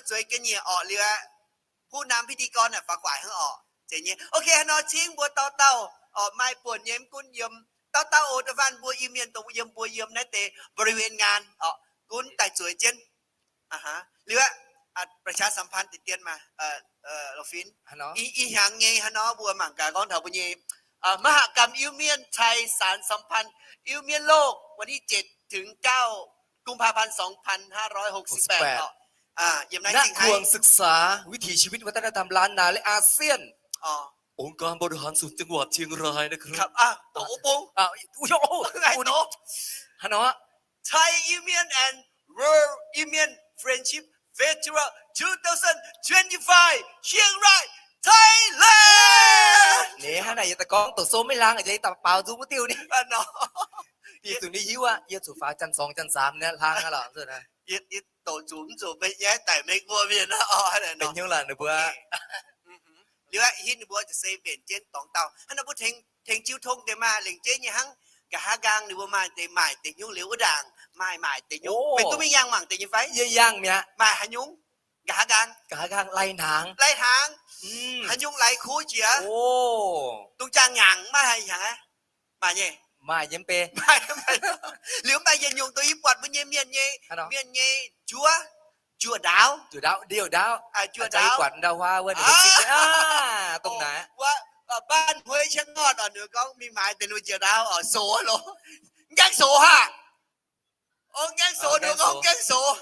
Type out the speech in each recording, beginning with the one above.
zueiz ga'nyiec orqc liuz aqv. ผู้นำพิธีกร naaic fai guaaic hnangv orqc. Zeiz nyei. Ok, haaix nor cingv mbuo dauh dauh orqc maaih buonc nyei mv gunv yiem dauh dauh oc, da'faanh mbuo Iu-Mienh dongh yiem mbuo yiem naaiv deix บริเวณงาน orqc gunv daaih zueiz jienv. Liuz aqv, ประชาสัมพันธ์ deix dien maah, fin, ih hnyangx nyei haaix nor mbuo mangc gaax gorngv taux mbuo nyei มหกรรม Iu-Mienh ไทย สานสัมพันธ์ Iu-Mienh โลก วันที่เจ็ดถึงเก้า กุมภาพันธ์ สองพันห้าร้อยหกสิบแปด orqc. นักทวงศึกษาวิถีชีวิตวัฒนธรรมล้านนาและอาเซียน องค์การบริหารส่วนจังหวัดเชียงรายนะครับ Thai Iu-Mien and World Iu-Mien Friendship Festival two thousand twenty-five เชียงราย Thailand. Naaiv hnangv naaic yie daaih gorngv doqc sou maiv hlang, yie daaih baaux nzung wuov diuh ni. Yie zuqc ni hiuv aqv, yie zuqc faaux ชั้นสอง ชั้นสาม naaiv hlang aqv lorqc. Yie doqc zuqc mv zuqc maiv nyaiv daic Meiv Guoqv mienh. Benx hnyouv laanh ninh mbuo. Liuz aqv, hitv ninh mbuo ziouc se mbenc jienv dorngx dauh. Hnangv naaiv mbuo tengx jiu tong deix maah, lengc jeiv nyei hnangv. Nqa'haav nqaang ninh mbuo maaih deix maaic deix nyungc liuz wuov ndaangc maaih maaic deix nyungc. Meih duqv mingh yangh mangc deix nyei fai? Yie yangh mi'aqv. Maaih haaix nyungc? Nqa'haav nqaang. Nqa'haav nqaang lai-hnaangx. Lai-hnaangx. Haaix nyungc lai kuv jiex? Dongh jaang-ngaangc maaih haaix hnyangx aqv? Maaih nyei. Maaih nyei mv bei. Liuz mv baac yietc nyungc dongh yie buatc mbuo nyei mienh nyei, mienh nyei njuov, njuov ndaauv. Njuov ndaauv, ndiouh ndaauv. Njuov ndaauv. Buatc ndau huaav wuov, dongh naaiv. Wuov, บ้านห้วยเชียงงอด orqc, ninh gorngv mingh maaiz deix nor njuov ndaauv orqc, sox loh. Mv gaengh sox haah? Ong, gaengh sox, ninh gorngv gaengh sox.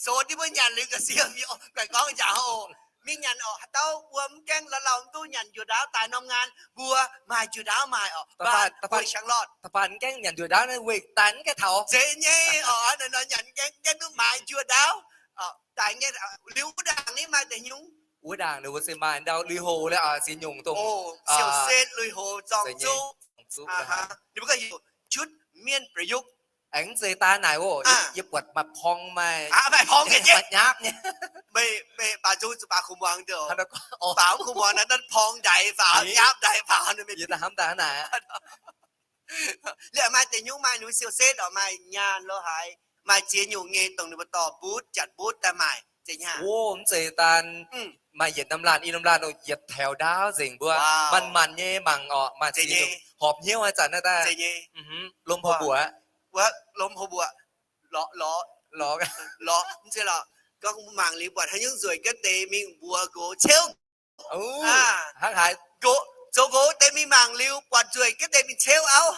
Sox diuh mbuo nyanc liuz ga'sie mingh, gaengh gorngv jaax oc. Mingh nyanc orqc, haaix dauh wuom mv gaengh lauh lauh mv duqv nyanc njuov ndaauv daaih norm nqaan, mbuo maaih njuov ndaauv maaih orqc. Da'faanh mv gaengh nyanc njuov ndaauv naaiv weih daaih mv gaengh taux. Zeiz nyei orqc, nyanc mv gaengh, gaengh duqv maaiz njuov ndaauv. Daaih liuz wuov ndaangc ni maaih deix nyungc. Wuov ndaangc ninh mbuo se maaih ndau lui-houx leh, ziex nyungc dongh siou setv, lui-houx, zorng zuqv. Ninh mbuo gorngv heuc ชุดเมียนประยุกต์ Aengx mv zeiz daaih naaic oc, yie buatc maaih porng, maaih, maaih porng nyei, maaih nyaapv nyei. Meih, meih baaux nzung zuqc baaux kuv muangx deix, baaux kuv muangx naaiv, porng ndaix faaux, nyaapv ndaix faaux. Yie daaih hnamv daaih naaic. Liuz maaih deix nyungc maaih ninh mbuo siou setv orqc, maaih nyaanh lo haaix, maaih ziex nyungc nyei dongh ninh mbuo dorh butv, janx butv daaih maaic zeiz nyei. Mv zeiz daan maaih yietc norm laanh i norm laanh, yietc แถว ndaauv nzengc mbuo. Manc-manc nyei mangc orqc, maaih ziex nyungc horpc hnyouv haaix zanc naaiv daaih. Lomh houh mbuoqc. Wuov lomh houh mbuoqc. Lorz, lorz, lorz, mv zeiz lorz. Gorngv mangc liuz buatc haaix nyungc nzueic ga'deix mingh mbuox nqox ciouv. Hnangv haaix? Zoux nqox deix mingh mangc liuz buatc nzueic ga'deix mingh ciouv auv.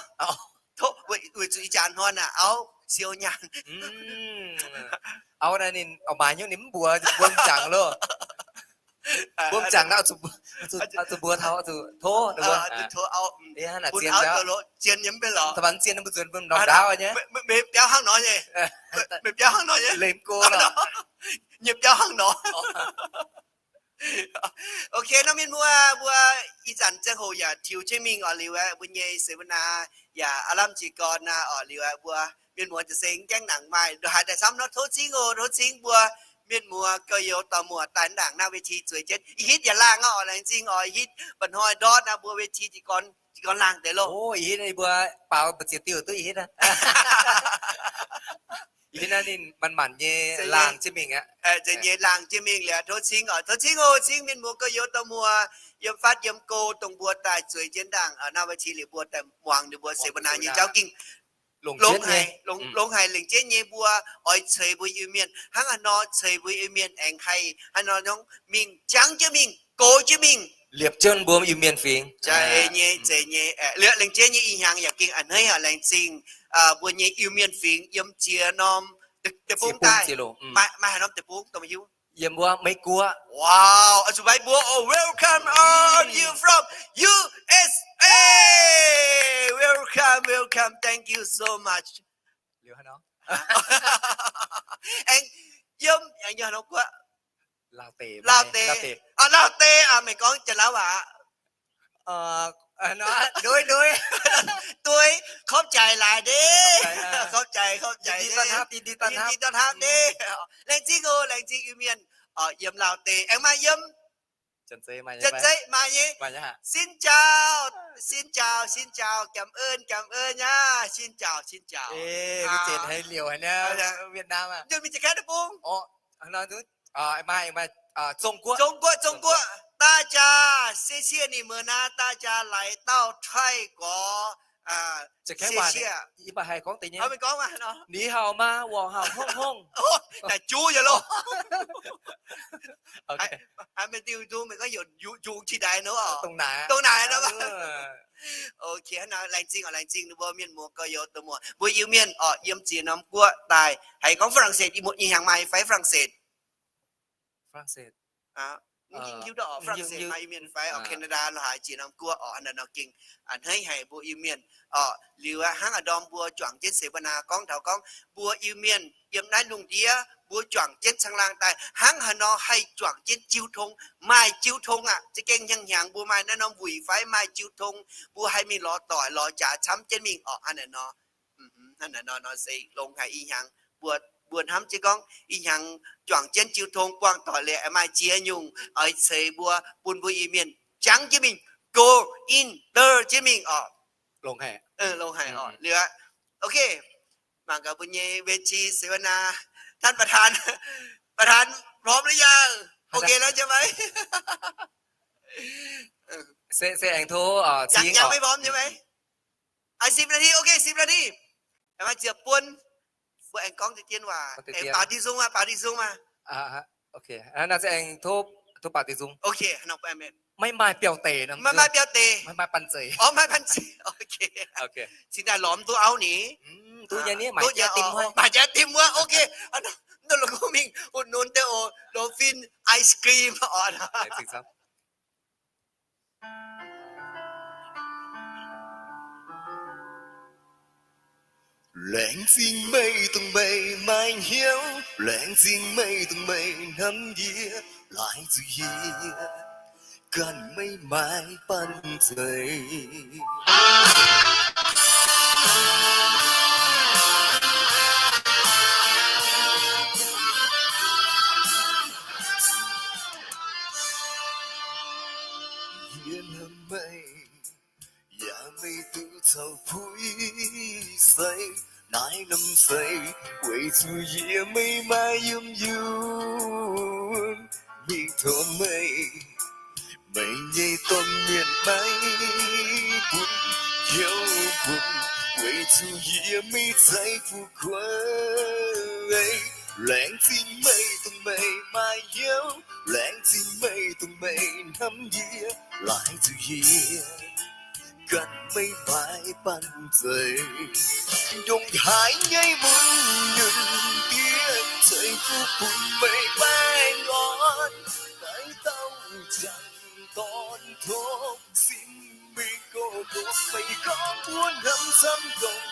Weic zuqc ih jaax hnoi naaic auv siou nyaanh. Auv naaiv ninh maaiz hnyouv ninh mv mbuox, mbuo m'jangc loh. Mbuo m'jangc naaiv zuqc mbuox taux, zuqc tov ninh mbuo. Zien nyei mv bei lorz. Da'faanh zien mbuo zuqc norm ndaauv nyei. Meih biauv hnangv nor nyei. Meih biauv hnangv nor nyei. Leih mv go lorqc. Nyei biauv hnangv nor. Ok, nor mienh muoz, mbuo ih zanc ziangh hoc yaac tiux jienv mingh oc. Liuz aeqv, mbuo nyei seix mbuo naaiv yaac aav lamh jiez gorn naaiv oc. Liuz aeqv, mbuo mienh muoz ziouc se mv gaengh nangc maaih ndongc haaix daaih camv nor, tov cingv oc, tov cingv mbuo mienh muoz gauh youz dorh muoc daaih ndaangc naaiv เวที zueiz jienv. Ih hitv yaac laangh oc, laengz zingh oc. Ih hitv mba'hnoi ndortv naaiv mbuo เวที jiez gorn, jiez gorn laangh deix loh. Ih hitv ninh mbuo baaux mbu'ziex diuh duqv ih hitv. Ih hitv naaiv ninh manc-manc nyei laangh jienv mingh aqv. Zeiz nyei laangh jienv mingh liuz, tov cingv oc, tov cingv oc, cingv mienh muoz gauh youz dorh muoc yiem fatv yiem go dongh mbuo daaih zueiz jienv ndaangc naaiv เวที liuz mbuo daaih muangx ninh mbuo seix mbuo naaiv nyei jauv gingh. Longx haic, longx haic lengc jeiv nyei mbuo oix ceix mbuo Iu-Mienh hnangv haaix nor ceix mbuo Iu-Mienh aengx haih haaix nor nor mingh jangv jienv mingh, gox jienv mingh, liepc jienv mbuo Iu-Mienh fingx. Zeiz nyei, zeiz nyei. Lengc jeiv nyei ih hnyangx yaac gengh a'hneiv oc, laengz zingh mbuo nyei Iu-Mienh fingx yiem ziex norm deic-bung daaih. Maaih haaix norm deic-bung dongh hiuv? Yiem wuov Meiv Guoqv. Wow, zuqc Meiv Guoqv. Oh, welcome all of you from U S A. Welcome, welcome. Thank you so much. Liuz haaix nor? Aengx yiem, aengx yiem haaix norm guoqv? Lauh deix, Lauh deix. Lauh deix, meih gorngv Janx-Lauv waac. Nduov, nduov, nduov, ขอบใจหลาย deix. ขอบใจ, ขอบใจ. ยินดีต้อนรับ, ยินดีต้อนรับ, ยินดีต้อนรับ deix. Laengz zingh oc, laengz zingh Iu-Mienh yiem Lauh deix. Aengx maaih yiem Janx-Zei maaih nyei. Xin chào, xin chào, xin chào, cảm ơn, cảm ơn nhá. Xin chào, xin chào. Ih zenc haiz liouc haic niaa, Việt Nam aqv. Mingh Janx-Kaeqv deic-bung. Zong Guoqv, Zong Guoqv, Zong Guoqv. 大家，谢谢你们啊，大家来到泰国啊，谢谢。Gorngv deix nyei. Gorngv, 你好吗，我好，轰轰。 Naaic juv yaac loh. Haaix mienh diuh nzung meih gorngv heuc nzung qiex ndaix nor oc. Dongh naaic nor. Ok, hnangv naaic laengz zingh oc, laengz zingh ninh mbuo mienh muoz gorx-youz douz muoz. Mbuo Iu-Mienh oc, yiem ziex norm guoqv daaih. Haiz gorngv ฝรั่งเศส ih hnyangx maaih fai ฝรั่งเศส? ฝรั่งเศส Mv hiuv duqv oc, ฝรั่งเศส maaih Iu-Mienh fai oc, Canada lorz haaix ziex norm guoqv oc, hnangv naaic nor gengh a'hneiv haic mbuo Iu-Mienh oc. Liuz aqv, hnangv a'ndorm mbuo juangc jienv seix ba'naa gorngv taux gorngv mbuo Iu-Mienh yiem naaiv lungh ndiev mbuo juangc jienv caangh laangh daaih hnangv haaix nor haih juangc jienv jiu tong, maaih jiu tong aqv. Za'gengh hnyangx hnyangx mbuo maaih naaiv norm wuic fai maaih jiu tong, mbuo haih mingh lorz doic lorz jaax camv jienv mingh oc, hnangv naaic nor. Hnangv naaic nor nor se longx haic ih hnyangx. Mbuo, mbuo hnamv jienv gorngv ih hnyangx juangc jienv jiu tong buangh doic liuz aengx maaih ziex nyungc oix ceix mbuo, bun mbuo Iu-Mienh jangv jienv mingh, go in there jienv mingh oc. Longx haic. Longx haic oc. Liuz aqv, ok, mangc gaax mbuo nyei เวทีเสวนา ท่านประธาน ประธาน พร้อมหรือยัง? Ok แล้วใช่ไหม? Se, se aengx tov, ยังไม่พร้อมใช่ไหม? สิบนาที ok, สิบนาที aengx maaih ziepc buonc, mbuo aengx gorngv deix dien waac, aengx baaux diuh nzung maah, baaux diuh nzung maah. Ok, naaiv se aengx tov, tov baaux diuh nzung. Ok, maiv maaih biauv-deic, maiv maaih biauv-deic, maiv maaih banh zeic. Orv, maiv maaih banh zeic. Ok, cingx daaih lorz duqv auv ni. Duqv nyei ni, maaih jaax tim wuov. Maaih jaax tim wuov. Ok, mv duqv lorz mingh uc nunx deix oc, lorz fin ice cream oc. Laengz zingh meih dongh meih maaih hnyouv, laengz zingh meih dongh meih hnamv yie, laaix zuqc yie ganh meih maaih banh zeic. Yie hnamv meih, yaac meih duqv caux puix seix naaiv norm seix, weic zuqc yie meih maaih yiemh yunc mingh tov meih. Meih nyei domh mienh maiv bun hnyouv bun, weic zuqc yie meih za'gengh fu'jueiv. Laengz zingh meih dongh meih maaih hnyouv, laengz zingh meih dongh meih hnamv yie, laaix zuqc yie ganh meih maaih banh zeic. Ndongc haaix nyei mun nyunh diev ceix fuqv bun meih baengh orn, naaiv dauh jangx dorn tov sin mingh gox ndoqv. Meih gorngv mbuo hnamv camv ndongc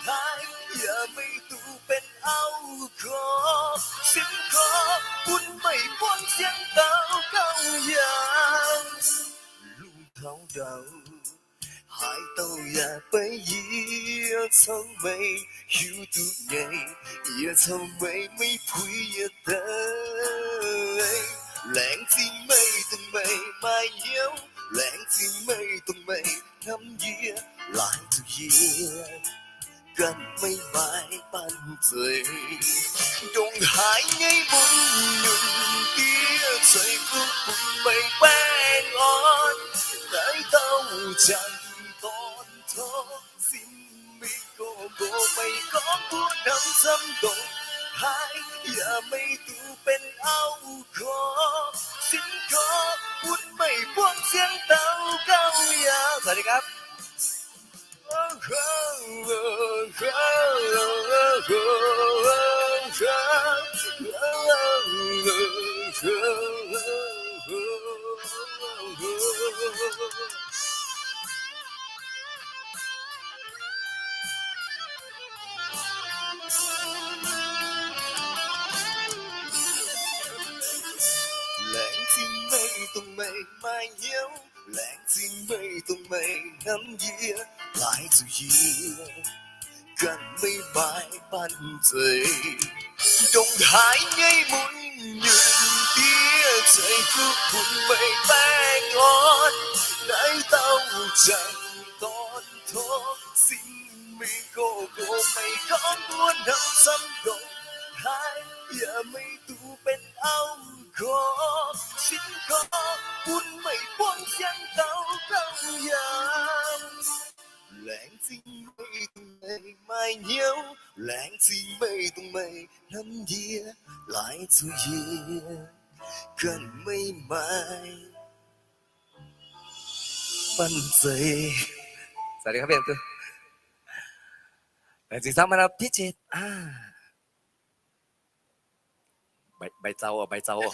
haaix, yaac meih duqv benx auv gorx, simv gorx, bun meih buangv siang daux gaux yaac lungh taux ndau. Haaix dauh yaac beiv yie caux meih hiuv duqv nyei, yie caux meih maiv puix yietc deix. Laengz zingh meih dongh meih maaih hnyouv, laengz zingh meih dongh meih hnamv yie, laaix zuqc yie ganh meih maaih banh zeic. Ndongc haaix nyei mun nyunh diev ceix fuqv bun meih baengh orn, naaiv dauh jangx dorn tov sin mingh gox ndoqv. Meih gorngv mbuo hnamv camv ndongc haaix, yaac meih duqv benx auv gorx, simv gorx, bun meih buangv siang daux gaux yaac Laengz zingh meih dongh meih maaih hnyouv, laengz zingh meih dongh meih hnamv yie, laaix zuqc yie ganh meih maaih banh zeic. Ndongc haaix nyei mun nyunh diev ceix fuqv bun meih baengh orn, naaiv dauh jangx dorn tov sin mingh gox ndoqv. Meih gorngv mbuo hnamv camv ndongc haaix, yaac meih duqv benx auv duqv yie, ganh meih maaih fanh zeiz. Laengz zingh camv, maiv nor pitv qiex. Mbaix zaux, mbaix zaux.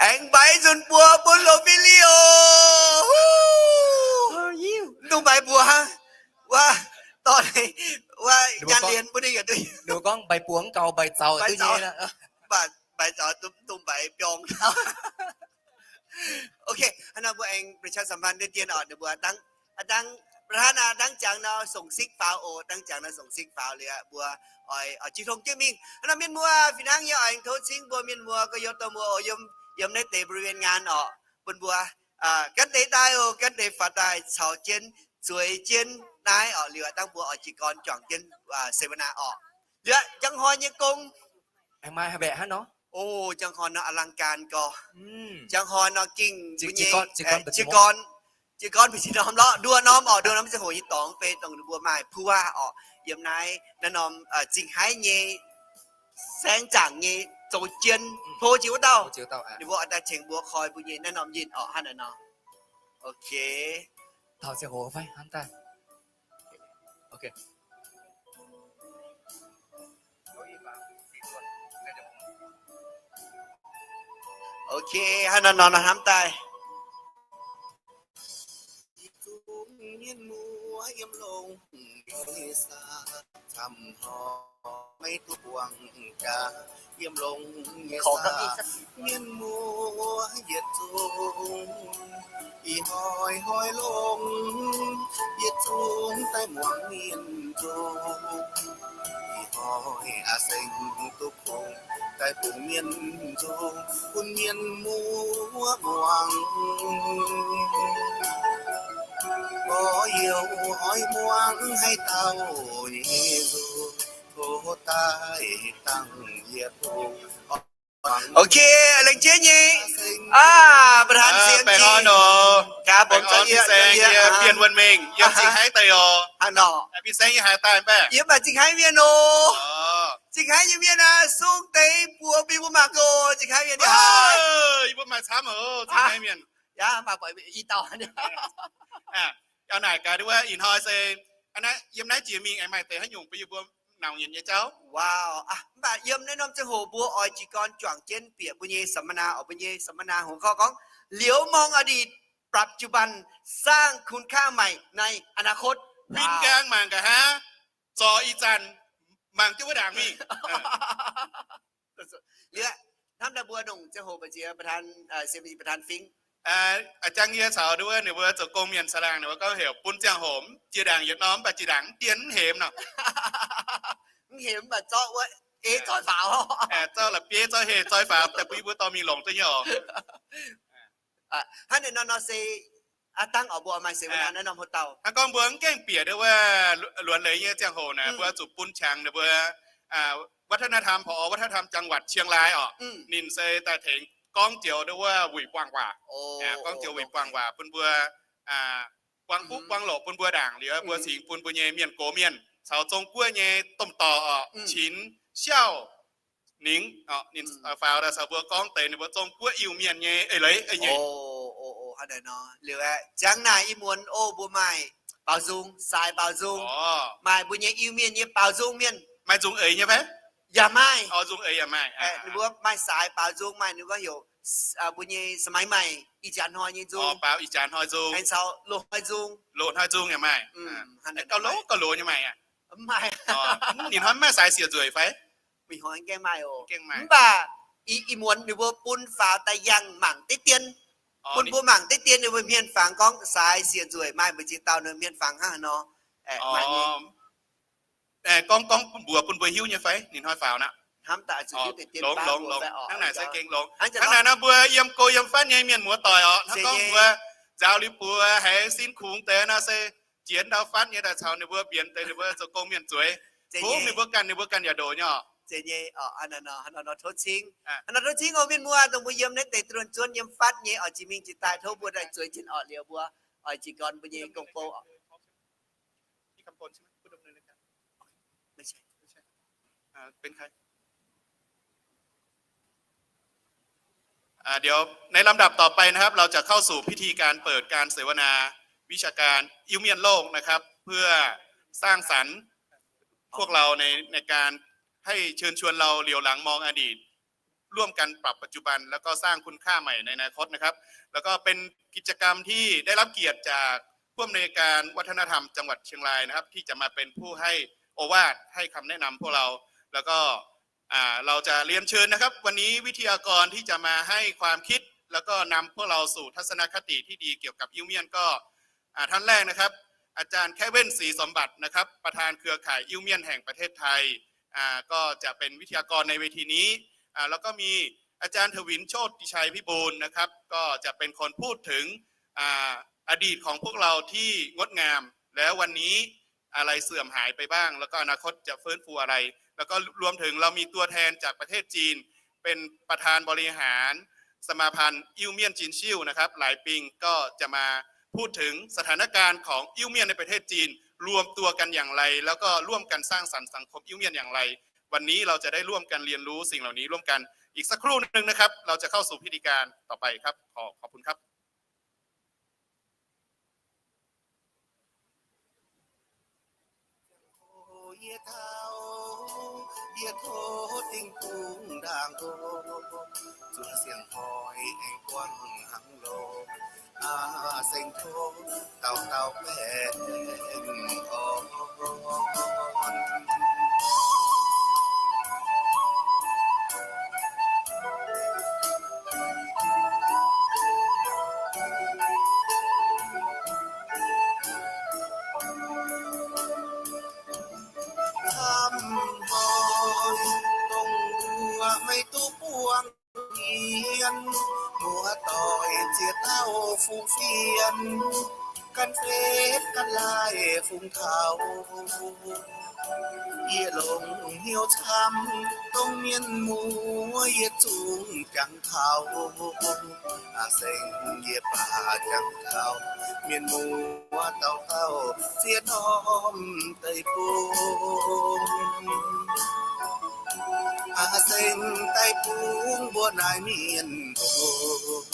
Aengx mbaix nzunc buoz bun Lovilio. Mv dungx mbaix buoz hnangv. Wuov, dorh, wuov, nyaanh lienx bun ninh yaac duqv. Ninh gorngv mbaix buoz mv gaux, mbaix zaux duqv nyei. Mbaix zaux, mv dungx mbaix biorngz. Ok, hnangv naaiv mbuo aengx ประชาสัมพันธ์ deix dien oc, ninh mbuo dangv, dangv, ประธาน aac, dangv jangx nor songx sikv faaux oc, dangv jangx nor songx sikv faaux liuz mbuo oix, oix jiu tong jienv mingh. Hnangv naaiv mienh muoz fih hnangv nyei oix aengx tov cingv mbuo mienh muoz gorx-youz dorh mbuo oc, yiem, yiem naaiv deix บริเวณงาน oc, bun mbuo, aa, gan deix daaih oc, gan deix faaux daaih caux jienv, zueiz jienv naaiv oc, liuz dangv mbuo oix jiez gorn juangc jienv, aa, เสวนา oc. Liuz njang hnoi nyei gong aengx maaih haaix mbaeqc hnangv nor. O, njang hnoi nor อลังการ gorx. Njang hnoi nor gengh jiez gorn, jiez gorn mbu'ziex norm lorqc, nduov norm oc, nduov norm ziangh hoc nyei dorngx beiv dongh ninh mbuo maaih ผู้ว่า oc, yiem naaiv, naaiv norm, aa, Zingh Haiv nyei saengv zaangc nyei zoux jien, hlo jiex wuov dauh. Ninh mbuo oix daaih tengx mbuo koi mbuo nyei naaiv norm yinh oc, hnangv naaiv nor. Ok. Taux ziangh hoc fai hnamv daaih. Ok. Ok, hnangv nor nor hnamv daaih. Zungv mienh muoz yiem longx nyei saah, camv hnoi maiv duqv buangh jaax. Yiem longx nyei saah, mienh muoz yietc zungv, ih hnoi hnoi longx, yietc zungv daaih muangx mienh nzung. Ih hnoi aac seng duqv kungx daaih bungx mienh nzung, bun mienh muoz muangx. Gorx-youz oix muangx haaix dauh nyei nzung, tov daaih dangh yie bungx. Ok, laengz zingh nyei. Aa, ประธาน Siem Jin. Baengh orn oc. Baengh orn fin-saeng, yie Bienh Wuonh Mengh, yiem Zingh Haiv daaih oc. Hnangv nor. Fin-saeng yie haaix daaih mv baac? Yie mv baac Zingh Haiv mienh oc. Zingh Haiv nyei mienh aac, sung deix buoz bun yie mbuo mangc oc. Zingh Haiv mienh, yie mbuo maaih camv oc, Zingh Haiv mienh. Yaac maaih buatc i dauh. Yaac naaic gaax wuov, ih hnoi se, aa, naaiv, yiem naaiv jiex mingh aengx maaih deix haaix nyungc bun yie mbuo nauc nyienc nyei jauv. Wow, mv baac yiem naaiv norm ziangh hoc mbuo oix jiez gorn juangc jienv bieqc mbuo nyei สัมมนา oc, mbuo nyei สัมมนา หัวข้อ gorngv liuz mong อดีต ปัจจุบัน สร้างคุณค่าใหม่ในอนาคต. Huin nqaang mangc nqa'haav, zorc ih zanc mangc jienv wuov ndaangc mingh. Liuz, hnamv daaih mbuo longc ziangh hoc mbu'ziex ประธาน Siem Jin ประธาน fingx. Aa, jang yie caux duqv wuov ninh mbuo zoux gong mienh caangh laangh ninh mbuo gorngv heuc bun ziangh hoc jiex ndaangc yietc norm mv baac jiex ndaangc mv dien mv hemx nor. Mv hemx mv baac zorqv wuov ei zoih faaux. Zorqv la'bieiv zorqv heh zoih faaux daaih bun yie mbuo dorh mingh longc duqv nyei oc. Hnangv naaiv nor nor se, aa, dangh oix mbuo maaih เสวนา naaiv norm hoc dauh. Hnangv gorngv mbuo mv gaengh bieqc ndau wuov luonx leiz nyei ziangh hoc naaic, mbuo zuqc bun qangx ninh mbuo วัฒนธรรม ผอ วัฒนธรรมจังหวัดเชียงราย oc. Ninh se daaih tengx gorngv joux ndau wuov wuic buangh waac. Gorngv joux wuic buangh waac bun mbuo, buang fuqv buang loqc bun mbuo ndaangc liuz, mbuo cingx bun mbuo nyei mienh gox mienh caux Zong-Guoqv nyei domh dorc oc, Qin Xiao Ningx, ninh faaux daaih caux mbuo gorngv deix ninh mbuo Zong-Guoqv Iu-Mienh nyei eix leiz nyei. Hnangv naaiv nor, liuz aeqv, ziangh naaic ih muonz oc, mbuo maaih baaux nzung, saaix baaux nzung, maaih mbuo nyei Iu-Mienh nyei baaux nzung mienh. Maaih nzung eix nyei fai? Yaac maaih. Nzung eix yaac maaih. Ninh mbuo maaih saaix baaux nzung, maaih ninh mbuo heuc mbuo nyei สมัยใหม่ ih jaax hnoi nyei nzung. Baaux ih jaax hnoi nzung. Aengx caux loz-hnoi nzung. Loz-hnoi nzung yaac maaih. Gauh loz, gauh loz nyei maaih aqv. Ninh hnoi mv maaih saaix siec nzueic fai? Mingh hnoi gaengh maaih oc. Mv baac ih muonz ninh mbuo bun faaux daaih yangh mangc deix dien, bun mbuo mangc deix dien ninh mbuo hmien fangx gorngv saaix siec nzueic maaih mbu'ziex dauh ninh hmien fangx hnangv haaix nor. Gorngv, gorngv mbuox bun mbuo hiuv nyei fai? Ninh hnoi faaux naqv. Hnamv daaih zuqc hiuv deix dien, longx, longx, longx. Hnangv naaic se gengh longx. Hnangv naaic nor mbuo yiem go yiem fatv nyei mienh muoz doic oc, hnangv gorngv mbuo nzaaux liuz buoz haiz sin kungx deix nor se jienx ndau fatv nyei daaih caux ninh mbuo mbienx deix ninh mbuo zoux gong mienh zueiz. Kungx ninh mbuo ganh, ninh mbuo ganh yaac ndoqc nyei oc. Zeiz nyei oc. Hnangv naaiv nor tov cingv, hnangv naaiv nor tov cingv oc mienh muoz, dongh mbuo yiem naaiv deix dunh zuonv yiem fatv nyei oix jiex mingh jiex daaih, tov mbuo daaih zueiz jienv oc, liuz mbuo oix jiez gorn mbuo nyei gong-bou oc. ไม่ใช่ ไม่ใช่ อ่า เป็นใคร อ่า อ่า เดี๋ยวในลำดับต่อไปนะครับ เราจะเข้าสู่พิธีการเปิดการเสวนาวิชาการอิ้วเมี่ยนโลกนะครับ เพื่อสร้างสรรค์พวกเราใน ในการให้เชิญชวนเราเหลียวหลังมองอดีต ร่วมกันปรับปัจจุบัน แล้วก็สร้างคุณค่าใหม่ในอนาคตนะครับ แล้วก็เป็นกิจกรรมที่ได้รับเกียรติจากผู้อำนวยการวัฒนธรรมจังหวัดเชียงรายนะครับ ที่จะมาเป็นผู้ให้โอวาทให้คำแนะนำพวกเรา แล้วก็ อ่า เราจะเรียนเชิญนะครับ วันนี้วิทยากรที่จะมาให้ความคิด แล้วก็นำพวกเราสู่ทัศนคติที่ดีเกี่ยวกับอิ้วเมี่ยนก็ อ่า ท่านแรกนะครับ อาจารย์แคะเว่น ศรีสมบัตินะครับ ประธานเครือข่ายอิ้วเมี่ยนแห่งประเทศไทย อ่า ก็จะเป็นวิทยากรในเวทีนี้ อ่า แล้วก็มีอาจารย์ถวิน โชติชัยพิบูลนะครับ ก็จะเป็นคนพูดถึง อ่า อดีตของพวกเราที่งดงาม แล้ววันนี้อะไรเสื่อมหายไปบ้าง แล้วก็อนาคตจะฟื้นฟูอะไร แล้วก็รวมถึงเรามีตัวแทนจากประเทศจีน เป็นประธานบริหารสมาพันธ์อิ้วเมี่ยนจีนซิ่วนะครับ หลายปิง ก็จะมาพูดถึงสถานการณ์ของอิ้วเมี่ยนในประเทศจีน รวมตัวกันอย่างไร แล้วก็ร่วมกันสร้างสรรค์สังคมอิ้วเมี่ยนอย่างไร วันนี้เราจะได้ร่วมกันเรียนรู้สิ่งเหล่านี้ร่วมกัน อีกสักครู่หนึ่งนะครับ เราจะเข้าสู่พิธีการต่อไปครับ ขอขอบคุณครับ Yie taux, yie tov dingh bung ndaangc oc, zuov siang-hnoi aengx buangh hnangv loh, aa, seng tov dauh dauh baengh orn. Camv hnoi dongh mbuo maiv duqv buangh hmien, muoz-doic ziex dauh fungx fienx, gan betv gan laaih fungx taux. Yie longc hnyouv camv dongh mienh muoz yietc zungv jangx taux. Aa, seng yie baac jangx taux mienh muoz dauh dauh ziex norm deic-bung. Aa, seng deic-bung mbuo naaiv mienh muoz,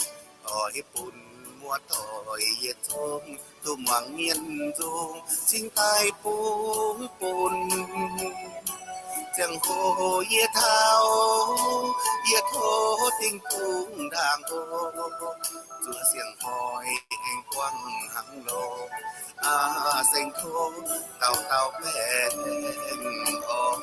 oix bun muoz-doic yietc zungv duqv muangx mienh nzung cingx daaih bun bun. Ziangh hoc yie taux, yie tov dingh bung ndaangc oc, zuov siang-hnoi aengx buangh hnangv loh, aa, seng tov dauh dauh baengh orn.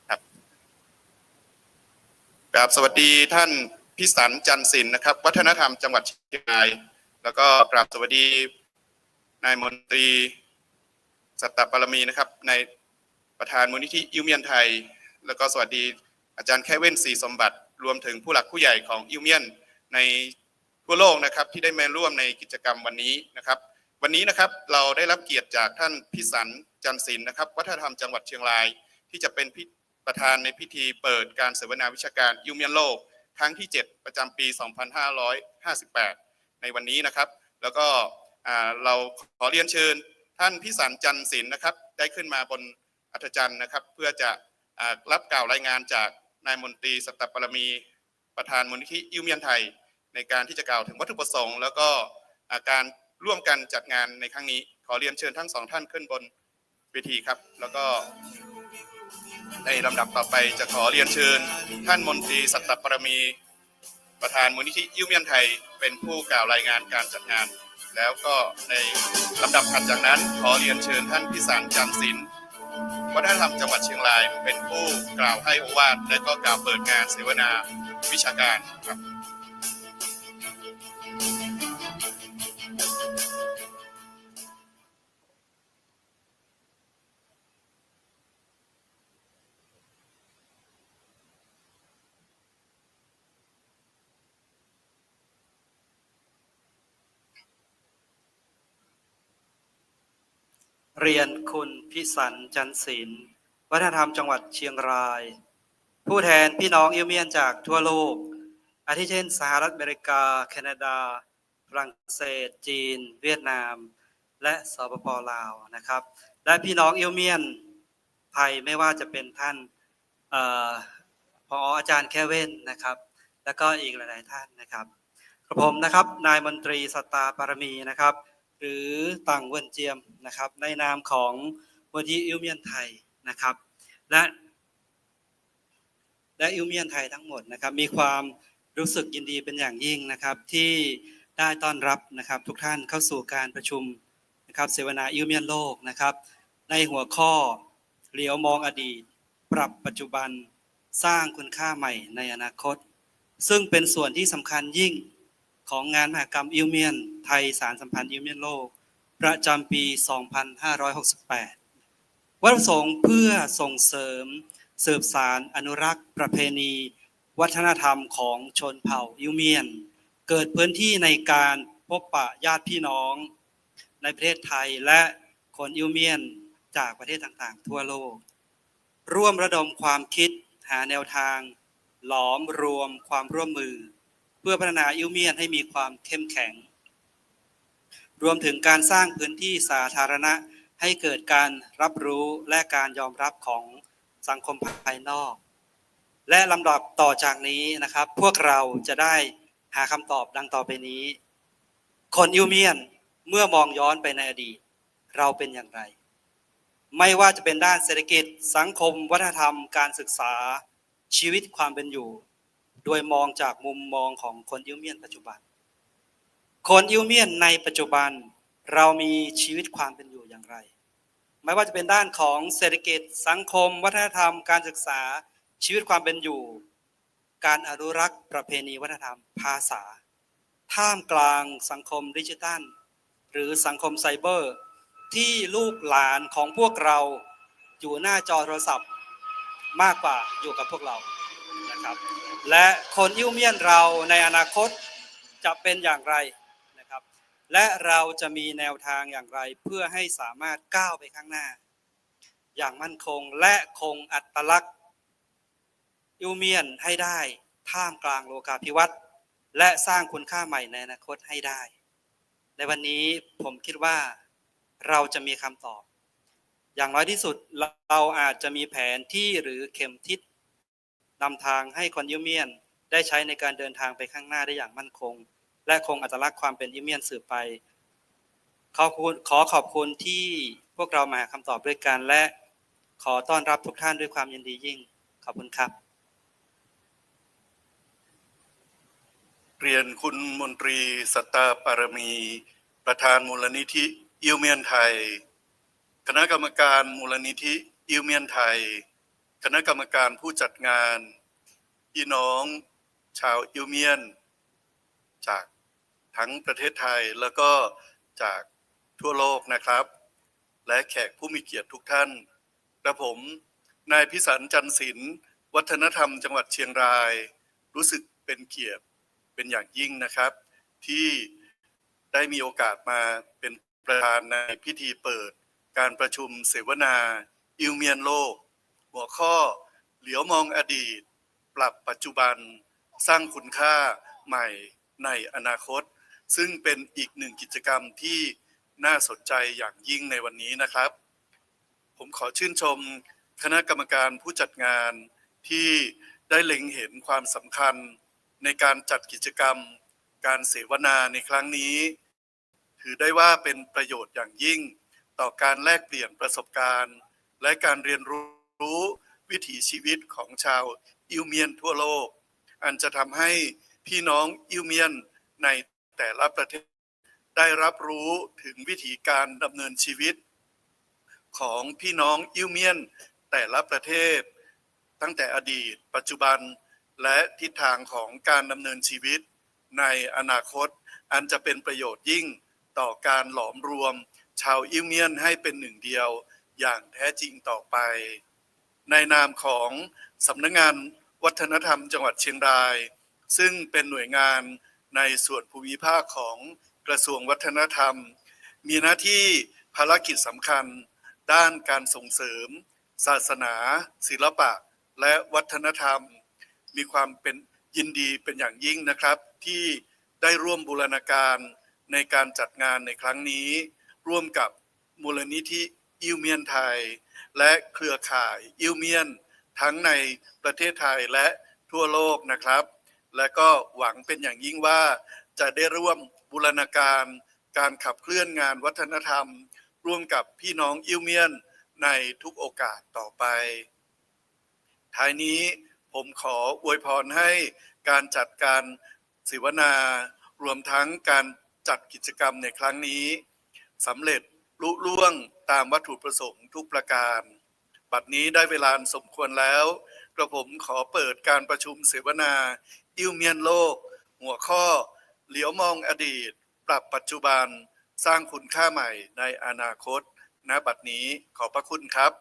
ครับ กราบสวัสดีท่านพิสันต์ จันทร์สินนะครับ วัฒนธรรมจังหวัดเชียงราย แล้วก็กราบสวัสดีนายมนตรี สัตตปารมีนะครับ นายประธานมูลนิธิอิ้วเมี่ยนไทย แล้วก็สวัสดีอาจารย์แคะเว่น ศรีสมบัติ รวมถึงผู้หลักผู้ใหญ่ของอิ้วเมี่ยนในทั่วโลกนะครับ ที่ได้มาร่วมในกิจกรรมวันนี้นะครับ วันนี้นะครับ เราได้รับเกียรติจากท่านพิสันต์ จันทร์สินนะครับ วัฒนธรรมจังหวัดเชียงราย ที่จะเป็นพิ ประธานในพิธีเปิดการเสวนาวิชาการอิ้วเมี่ยนโลกครั้งที่ เจ็ด ประจำปี สองพันห้าร้อยห้าสิบแปด ในวันนี้นะครับ แล้วก็ อ่า เราขอเรียนเชิญท่านพิสันต์ จันทร์สินนะครับ ได้ขึ้นมาบนอัฐจันทร์นะครับ เพื่อจะ อ่า รับกล่าวรายงานจากนายมนตรี สัตตปารมี ประธานมูลนิธิอิ้วเมี่ยนไทย ในการที่จะกล่าวถึงวัตถุประสงค์ แล้วก็ อ่า การร่วมกันจัดงานในครั้งนี้ ขอเรียนเชิญทั้งสองท่านขึ้นบนเวทีครับ แล้วก็ในลำดับต่อไปจะขอเรียนเชิญท่านมนตรี สัตตปารมี ประธานมูลนิธิอิ้วเมี่ยนไทย เป็นผู้กล่าวรายงานการจัดงาน แล้วก็ในลำดับถัดจากนั้นขอเรียนเชิญท่านพิสันต์ จันทร์สิน วัฒนธรรมจังหวัดเชียงรายเป็นผู้กล่าวให้โอวาทและก็กล่าวเปิดงานเสวนาวิชาการครับ เรียนคุณพิสันต์ จันทร์ศิลป์ วัฒนธรรมจังหวัดเชียงราย ผู้แทนพี่น้องอิ้วเมี่ยนจากทั่วโลก อาทิเช่น สหรัฐอเมริกา แคนาดา ฝรั่งเศส จีน เวียดนาม และ สปป ลาว นะครับ และพี่น้องอิ้วเมี่ยนไทย ไม่ว่าจะเป็นท่าน เอ่อ ผอ อาจารย์แควินนะครับ แล้วก็อีกหลายๆท่านนะครับ กระผมนะครับ นายมนตรี สัตตาปารมีนะครับ หรือต่างเวินเจียมนะครับ ในนามของมูลนิธิอิ้วเมี่ยนไทยนะครับ และ และอิ้วเมี่ยนไทยทั้งหมดนะครับ มีความรู้สึกยินดีเป็นอย่างยิ่งนะครับ ที่ได้ต้อนรับนะครับ ทุกท่านเข้าสู่การประชุมนะครับ เสวนาอิ้วเมี่ยนโลกนะครับ ในหัวข้อ เหลียวมองอดีต ปรับปัจจุบัน สร้างคุณค่าใหม่ในอนาคต ซึ่งเป็นส่วนที่สำคัญยิ่งของงานมหกรรมอิ้วเมี่ยนไทยสานสัมพันธ์อิ้วเมี่ยนโลก ประจำปี สองพันห้าร้อยหกสิบแปด วัตถุประสงค์เพื่อส่งเสริม สืบสาน อนุรักษ์ประเพณี วัฒนธรรมของชนเผ่าอิ้วเมี่ยน เกิดพื้นที่ในการพบปะญาติพี่น้องในประเทศไทย และคนอิ้วเมี่ยนจากประเทศต่างๆทั่วโลก ร่วมระดมความคิดหาแนวทาง หลอมรวมความร่วมมือ เพื่อพัฒนาอิ้วเมี่ยนให้มีความเข้มแข็ง รวมถึงการสร้างพื้นที่สาธารณะให้เกิดการรับรู้และการยอมรับของสังคมภายนอก และลำดับต่อจากนี้นะครับ พวกเราจะได้หาคำตอบดังต่อไปนี้ คนอิ้วเมี่ยนเมื่อมองย้อนไปในอดีต เราเป็นอย่างไร ไม่ว่าจะเป็นด้านเศรษฐกิจ สังคม วัฒนธรรม การศึกษา ชีวิตความเป็นอยู่ โดยมองจากมุมมองของคนอิ้วเมี่ยนปัจจุบัน คนอิ้วเมี่ยนในปัจจุบัน เรามีชีวิตความเป็นอยู่อย่างไร ไม่ว่าจะเป็นด้านของเศรษฐกิจ สังคม วัฒนธรรม การศึกษา ชีวิตความเป็นอยู่ การอนุรักษ์ประเพณีวัฒนธรรม ภาษา ท่ามกลางสังคมดิจิทัล หรือสังคมไซเบอร์ ที่ลูกหลานของพวกเราอยู่หน้าจอโทรศัพท์มากกว่าอยู่กับพวกเรานะครับ และคนอิ้วเมี่ยนเราในอนาคตจะเป็นอย่างไรนะครับ และเราจะมีแนวทางอย่างไรเพื่อให้สามารถก้าวไปข้างหน้าอย่างมั่นคง และคงอัตลักษณ์ อิ้วเมี่ยนให้ได้ท่ามกลางโลกาภิวัตน์ และสร้างคุณค่าใหม่ในอนาคตให้ได้ ในวันนี้ผมคิดว่าเราจะมีคำตอบ อย่างน้อยที่สุดเราอาจจะมีแผนที่หรือเข็มทิศนำทางให้คนอิ้วเมี่ยนได้ใช้ในการเดินทางไปข้างหน้าได้อย่างมั่นคง และคงอัตลักษณ์ความเป็นอิ้วเมี่ยนสืบไป ขอบคุณ ขอขอบคุณที่พวกเรามาหาคำตอบด้วยกัน และขอต้อนรับทุกท่านด้วยความยินดียิ่ง ขอบคุณครับ เรียนคุณมนตรี สัตตาปารมี ประธานมูลนิธิอิ้วเมี่ยนไทย คณะกรรมการมูลนิธิอิ้วเมี่ยนไทย คณะกรรมการผู้จัดงาน พี่น้องชาวอิ้วเมี่ยน จากทั้งประเทศไทยแล้วก็จากทั่วโลกนะครับ และแขกผู้มีเกียรติทุกท่าน กระผม นายพิสันต์ จันทร์ศิลป์ วัฒนธรรมจังหวัดเชียงราย รู้สึกเป็นเกียรติเป็นอย่างยิ่งนะครับ ที่ได้มีโอกาสมาเป็นประธานในพิธีเปิดการประชุมเสวนาอิ้วเมี่ยนโลก หัวข้อ เหลียวมองอดีต ปรับปัจจุบัน สร้างคุณค่าใหม่ในอนาคต ซึ่งเป็นอีกหนึ่งกิจกรรมที่น่าสนใจอย่างยิ่งในวันนี้นะครับ ผมขอชื่นชมคณะกรรมการผู้จัดงานที่ได้เล็งเห็นความสำคัญในการจัดกิจกรรมการเสวนาในครั้งนี้ ถือได้ว่าเป็นประโยชน์อย่างยิ่งต่อการแลกเปลี่ยนประสบการณ์ และการเรียนรู้วิถีชีวิตของชาวอิ้วเมี่ยนทั่วโลก อันจะทำให้พี่น้องอิ้วเมี่ยนในแต่ละประเทศได้รับรู้ถึงวิถีการดำเนินชีวิต ของพี่น้องอิ้วเมียนแต่ละประเทศ ตั้งแต่อดีต ปัจจุบัน และทิศทางของการดำเนินชีวิตในอนาคต อันจะเป็นประโยชน์ยิ่งต่อการหลอมรวมชาวอิ้วเมียนให้เป็นหนึ่งเดียวอย่างแท้จริงต่อไป ในนามของสำนักงานวัฒนธรรมจังหวัดเชียงราย ซึ่งเป็นหน่วยงานในส่วนภูมิภาคของกระทรวงวัฒนธรรม มีหน้าที่ภารกิจสำคัญด้านการส่งเสริมศาสนา ศิลปะ และวัฒนธรรม มีความเป็น ยินดีเป็นอย่างยิ่งนะครับ ที่ได้ร่วมบูรณาการในการจัดงานในครั้งนี้ ร่วมกับมูลนิธิอิ้วเมียนไทย และเครือข่ายอิ้วเมียนทั้งในประเทศไทยและทั่วโลกนะครับ และก็หวังเป็นอย่างยิ่งว่าจะได้ร่วมบูรณาการการขับเคลื่อนงานวัฒนธรรม ร่วมกับพี่น้องอิ้วเมียนในทุกโอกาสต่อไป ท้ายนี้ผมขออวยพรให้การจัดการเสวนา รวมทั้งการจัดกิจกรรมในครั้งนี้ สำเร็จลุล่วงตามวัตถุประสงค์ทุกประการ บัดนี้ได้เวลาอันสมควรแล้ว กระผมขอเปิดการประชุมเสวนาอิ้วเมียนโลก หัวข้อ เหลียวมองอดีต ปรับปัจจุบัน สร้างคุณค่าใหม่ในอนาคต ณ บัดนี้ ขอบพระคุณครับ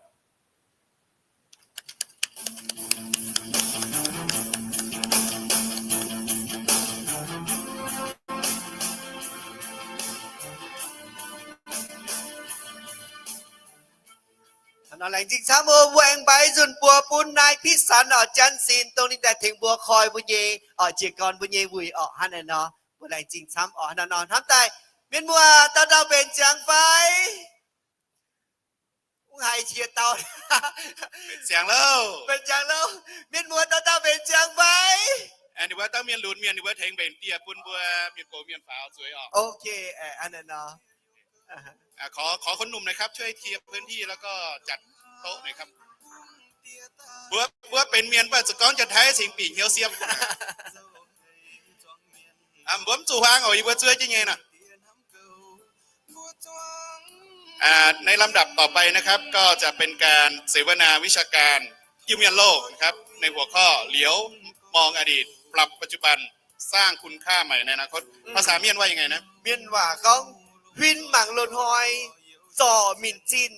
Laengz zingh camv oc. Mbuo aengx mbaix nzunc buoz bun naaiv Pitv Sanx oc, Janx Sin, dongh ninh daaih tengx mbuo koi mbuo nyei oc, jiez gorn mbuo nyei wuic oc. Hnangv naaiv nor, mbuo laengz zingh camv oc. Hnangv naaiv nor, hnamv daaih mienh muoz dauh dauh mbenc ziangx fai? Mv haiz qiex dauh. Mbenc ziangx loh. Mbenc ziangx loh. Mienh muoz dauh dauh mbenc ziangx fai? Ninh mbuo dauh mienh lunx mienh, ninh mbuo tengx mbenc dieh bun mbuo mienh gox mienh faaux zueiz oc. ขอ ขอคนหนุ่มหน่อยครับ ช่วยเคลียร์พื้นที่แล้วก็จัดโต๊ะหน่อยครับ Mbuo, mbuo benx mienh mbuo zuqc gorngv jaa-taiv cingx bieqc hnyouv siepv. Mbuo mv zuqc huaang oc, yie mbuo zuov jienv nyei nor. ในลำดับต่อไปนะครับ ก็จะเป็นการเสวนาวิชาการอิ้วเมียนโลกนะครับ ในหัวข้อ เหลียวมองอดีต ปรับปัจจุบัน สร้างคุณค่าใหม่ในอนาคต ภาษาเมียนว่ายังไงนะ Mienh waac gorngv, huin mangc loz-hnoi, zorc minc zinh,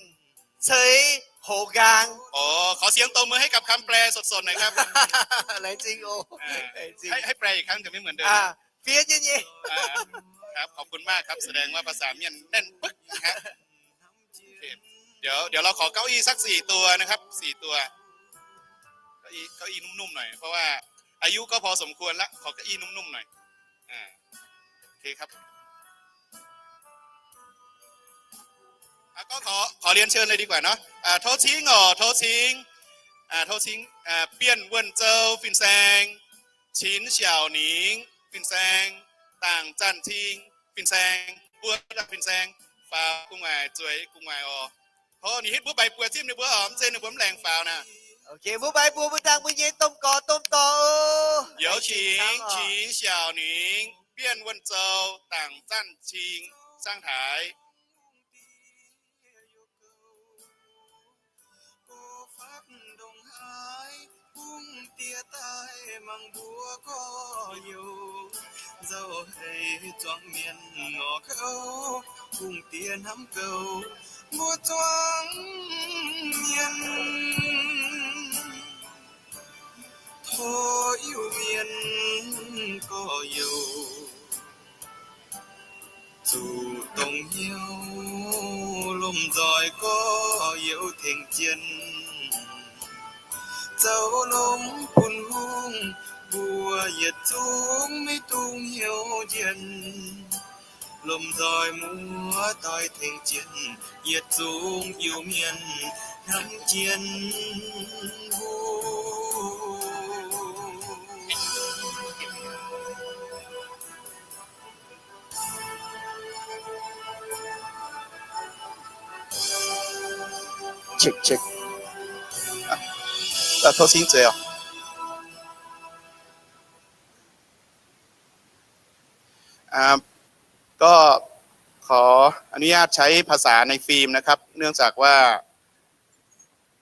ceix hoz nqaang. อ๋อ ขอเสียงตบมือให้กับคำแปลสดๆหน่อยครับ Laengz zingh oc. ให้ ให้แปลอีกครั้งแต่ไม่เหมือนเดิม Fiev jienv nyei. ครับ ขอบคุณมากครับ แสดงว่าภาษาเมียนแน่นปึ๊กนะครับ โอเค เดี๋ยว เดี๋ยวเราขอเก้าอี้สักสี่ตัวนะครับ สี่ตัว เก้าอี้ เก้าอี้นุ่มๆหน่อย เพราะว่าอายุก็พอสมควรละ ขอเก้าอี้นุ่มๆหน่อย อ่า โอเคครับ อ่ะ ก็ขอ ขอเรียนเชิญเลยดีกว่าเนาะ อ่า โทษทิ้ง อ๋อ โทษทิ้ง อ่า โทษทิ้ง อ่า เปี้ยนเวิ่นเจ้า ฟินแซง ชินเสี่ยวหนิง ฟินแซง ต่างจันทิง ฟินแซง บัวดำ ฟินแซง ฟาว กุงหวาย จุ๋ย กุงหวาย อ๋อ โอ้ ninh hitv mbuo baix buoz zipv ninh mbuo orqc, mv zeiz ninh mbuo mv laengz faaux naaic. Ok, mbuo baix buoz mbuo dangh mbuo nyei domh gorx domh dorh oc. 有请 ชินเสี่ยวหนิง เปี้ยนเวิ่นเจ้า ต่างจันทิง สร้างถาย Go fatv ndongc haaix, bungv diex daaih mangc mbuo gorx-youz. Nzauh haic zuangx mienh ngorc kouv, bungv diex hnamv gouv mbuo zuangx mienh. Tov Iu-Mienh gorx-youz zuqc dongh hnyouv lomh nzoih gorx-youz tengx jienv zoux longx bun hungh, mbuo yietc zungv maiv dungx hnyouv njien. Lomh nzoih muoz-doic tengx jienv yietc zungv Iu-Mienh hnamv jienv mbuo. Check, check. อ่ะ อ่ะ โทษที เจ๋อ อ่า ก็ขออนุญาตใช้ภาษาในฟิล์มนะครับ เนื่องจากว่า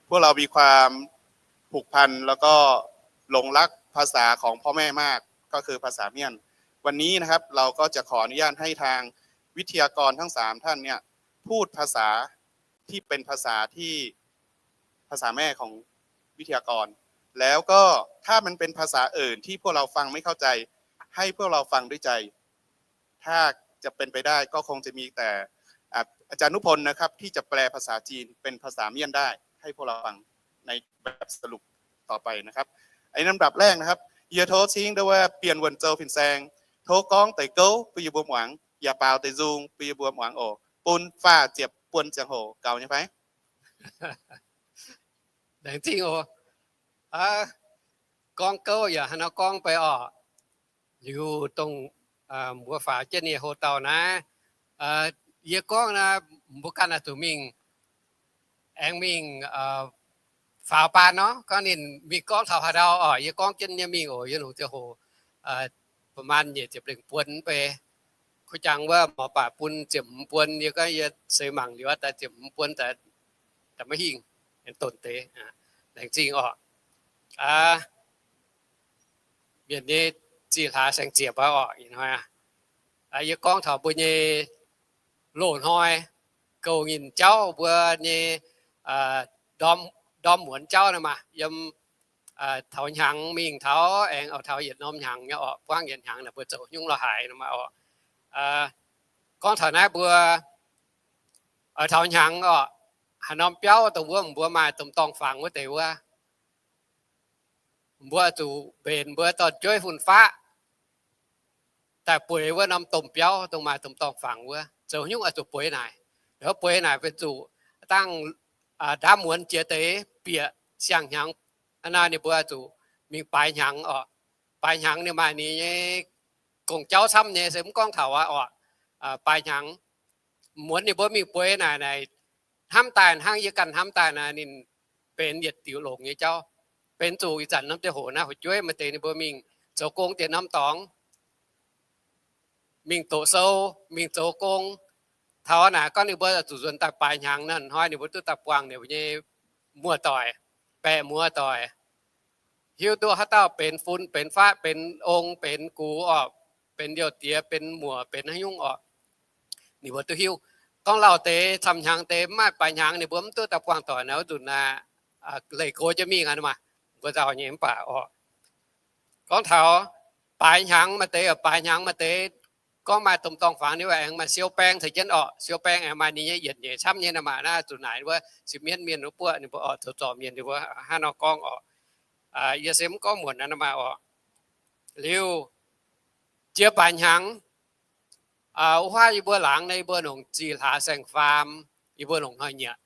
พวกเรามีความผูกพันแล้วก็หลงรักภาษาของพ่อแม่มาก ก็คือภาษาเมียน วันนี้นะครับ เราก็จะขออนุญาตให้ทางวิทยากรทั้งสามท่านเนี่ย พูดภาษาที่เป็นภาษาที่ ภาษาแม่ของวิทยากร แล้วก็ถ้ามันเป็นภาษาอื่นที่พวกเราฟังไม่เข้าใจ ให้พวกเราฟังด้วยใจ ถ้าจะเป็นไปได้ก็คงจะมีแต่ อ่ะ อาจารย์นุพลนะครับ ที่จะแปลภาษาจีนเป็นภาษาเมียนได้ ให้พวกเราฟังในแบบสรุปต่อไปนะครับ อันนี้ลำดับแรกนะครับ Yie tov cingv ndau wuov Bienh Wuonh Zou fin-saeng, tov gorngv deix gouv bun yie mbuo muangx, yaac baaux deix nzung bun yie mbuo muangx oc. Bun faah ziepc buon ziangh hoc gaux nyei fai? Laengz zingh oc. Gorngv gouv yaac haaix nor gorngv bei orqc. Liuz dongh mbuo faaux jienv nyei ho dauh naaiv, yie gorngv naaiv, mbuo ganh oix zuqc mingh, aengx mingh faaux baan nor, gorngv ninh mingh gorngv taux haaix ndau orqc, yie gorngv jienv nyei mingh oc. Yie longc ziangh hoc ประมาณ nyic ziepc lengh buon bei. Kuv jangx wuov mv baac bun ziepc hmz buon, yie gorngv yie seix mangc liuz daaih ziepc hmz buon daaih maiv hingh, aengx donc deix. Laengz zingh orqc. Mienh nyei zih hlaax saeng-ziepc orqc, ih hnoi yie gorngv taux mbuo nyei loz-hnoi gouv nyinh jauv, mbuo nyei ndorm muonz jauv naaiv maah, yiem taux hnyangx mingh taux aengx oix taux yietc norm hnyangx nyei orqc, buangv yietc hnyangx naaic mbuo zoux nyungc lorz haaix nor maah orqc. Gorngv taux naaiv mbuo oix taux hnyangx orqc, haaix norm biauv dongh wuov mbuo maaih domh dorngh fangx wuov deix wuov, mbuo zuqc mbenc mbuo dorn-jueiv fun-faqv daaih bueix wuov norm domh biauv dongh maaih domh dorngh fangx wuov, zoux nyungc oix zuqc bueix naaic. Wuov bueix naaic benx zuqc dangh ndaamv muonz jiex deix bieqc siang-hnyangx, naaiv ninh mbuo zuqc mingh baaix hnyangx orqc. Baaix hnyangx ninh maaih ninh nyei gong-jauv camv nyei, se mv gorngv taux aqv orqc. Baaix hnyangx muonz ninh mbuo mingh bueix naaic, naaic hnamv daaih hnangv yie ganh hnamv daaih naaic ninh benx yietc diuc longc nyei jauv. Benx zuqc ih zanc norm ziangh hoc naaiv fu'jueiv maaih deix ninh mbuo mingh zoux gong diex norm dorngx, mingh doqc sou, mingh zoux gong. Taux naaic gorngv ninh mbuo zuqc nzuonx daaih baaix hnyangx naaic hnoi ninh mbuo duqv daaih buangh ninh mbuo nyei muoz-doic, baeqc muoz-doic, hiuv duqv haaix dauh benx fun benx faqv benx ong benx gux orqc, benx youh diex benx muoc benx haaix nyungc orqc, ninh mbuo duqv hiuv. Gorngv lauh deix camv hnyangx deix mv maaih baaix hnyangx ninh mbuo mv duqv daaih buangh doic naaic wuov nzunc naaic, leih gox jienv mingh aqv maah, mbuo nzauh nyei mv baac orqc. Gorngv taux baaix hnyangx maaih deix, baaix hnyangx maaih deix gorngv maaih domh dorngh fangx ninh mbuo aengx maaih siou baeng caux jienv orqc. Siou baeng aengx maaih ninh nyei yietc nyeic camv nyei naaic maah, naaiv zuqc naaic wuov siou mienv mienh wuov buoqv ninh mbuo orqc, zoux zorc mienh ninh mbuo hnangv nor gorngv orqc. Yie se mv gorngv muonc naaiv maah orqc. Liuz jiex baaix hnyangx, wuov huaav yie mbuo laangz naaiv yie mbuo longc zih hlaax saeng-faam, yie mbuo longc hnoi-nyieqc.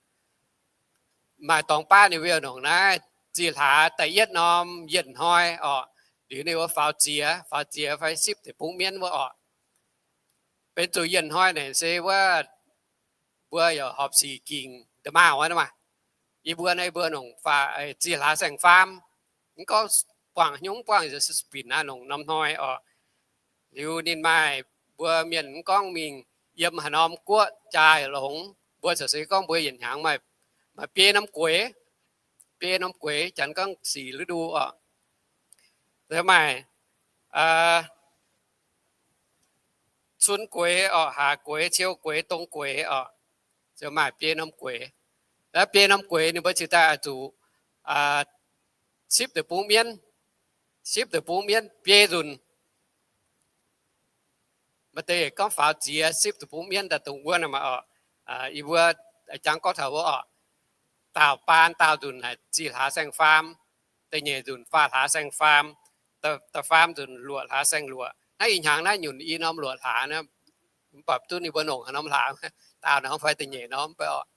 Maaih dorngx baav ninh mbuo longc naaiv zih hlaax da'yietv norm yietc hnoi orqc, liuz ninh mbuo faaux ziex, faaux ziex fai sipv deic-bung mienv wuov orqc. Benx zuqc yietc hnoi naaic se wuov mbuo yaac horpc sic gingc nda'maauh wuov maah. Yie mbuo naaiv yie mbuo longc zih hlaax saeng-faam, mv gorngv buangh haaix nyungc buangh, binc naaiv longc norm hnoi orqc. Liuz ninh maaih mbuo mienh mv gorngv mingh yiem haaix norm guoqv jaa longx, mbuo ziouc se gorngv mbuo yietc hnyangx maaih biei norm gueix, biei norm gueix, janx gorngv สี่ฤดู orqc. Maaih cun gueix orqc, haax gueix, ciou gueix, dong gueix orqc, ziouc maaih biei norm gueix. Biei norm gueix ninh mbuo cingx daaih oix zuqc sipv deic-bung mienv, sipv deic-bung mienv biei nzunc. Maaih deix gorngv faaux ziex sipv deic-bung mienv daaih dongh wuov naaic maah orqc. Yie mbuo jangx gorngv taux wuov orqc, daauh baan daauh nzunc naaic zih hlaax saeng-faam, da'nyeic nzunc faam hlaax saeng-faam, da'faam nzunc luoqc hlaax saeng-luoqc. Naaiv ih hnyangx naaiv nyunc i norm luoqc hlaax, mv baac duqv ninh mbuo longc haaix norm hlaax, daauh norm fai da'nyeic norm mv baac orqc.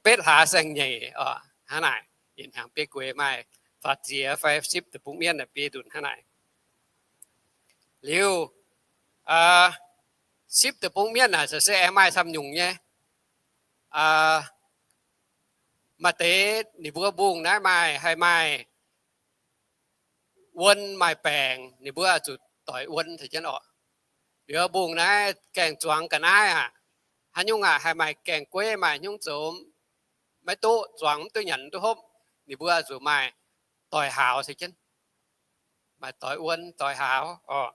Betv hlaax saeng-nyeic orqc, hnangv naaic. Yietc hnyangx biei gueix maaih faaux ziex fai sipv deic-bung mienv naaic biei nzunc hnangv naaic. Liuz sipv deic-bung mienv naaic se aengx maaih camv nyungc nyei. Maaih deix ninh mbuo mbungh naaiv maaih, haih maaih wuon maaih baengc, ninh mbuo zuqc doic wuon caux jienv orqc. Liuz mbungh naaiv gaeng-zuangx ga'naaiv aqv, haaix nyungc aqv, haih maaih gaeng-gueiv, maaih nyungc zoux maiv duqv zuangx, mv duqv nyanc, mv duqv hopv, ninh mbuo zuqc maaih doix hauz se jienv, maaih doix wuon, doix hauz oc.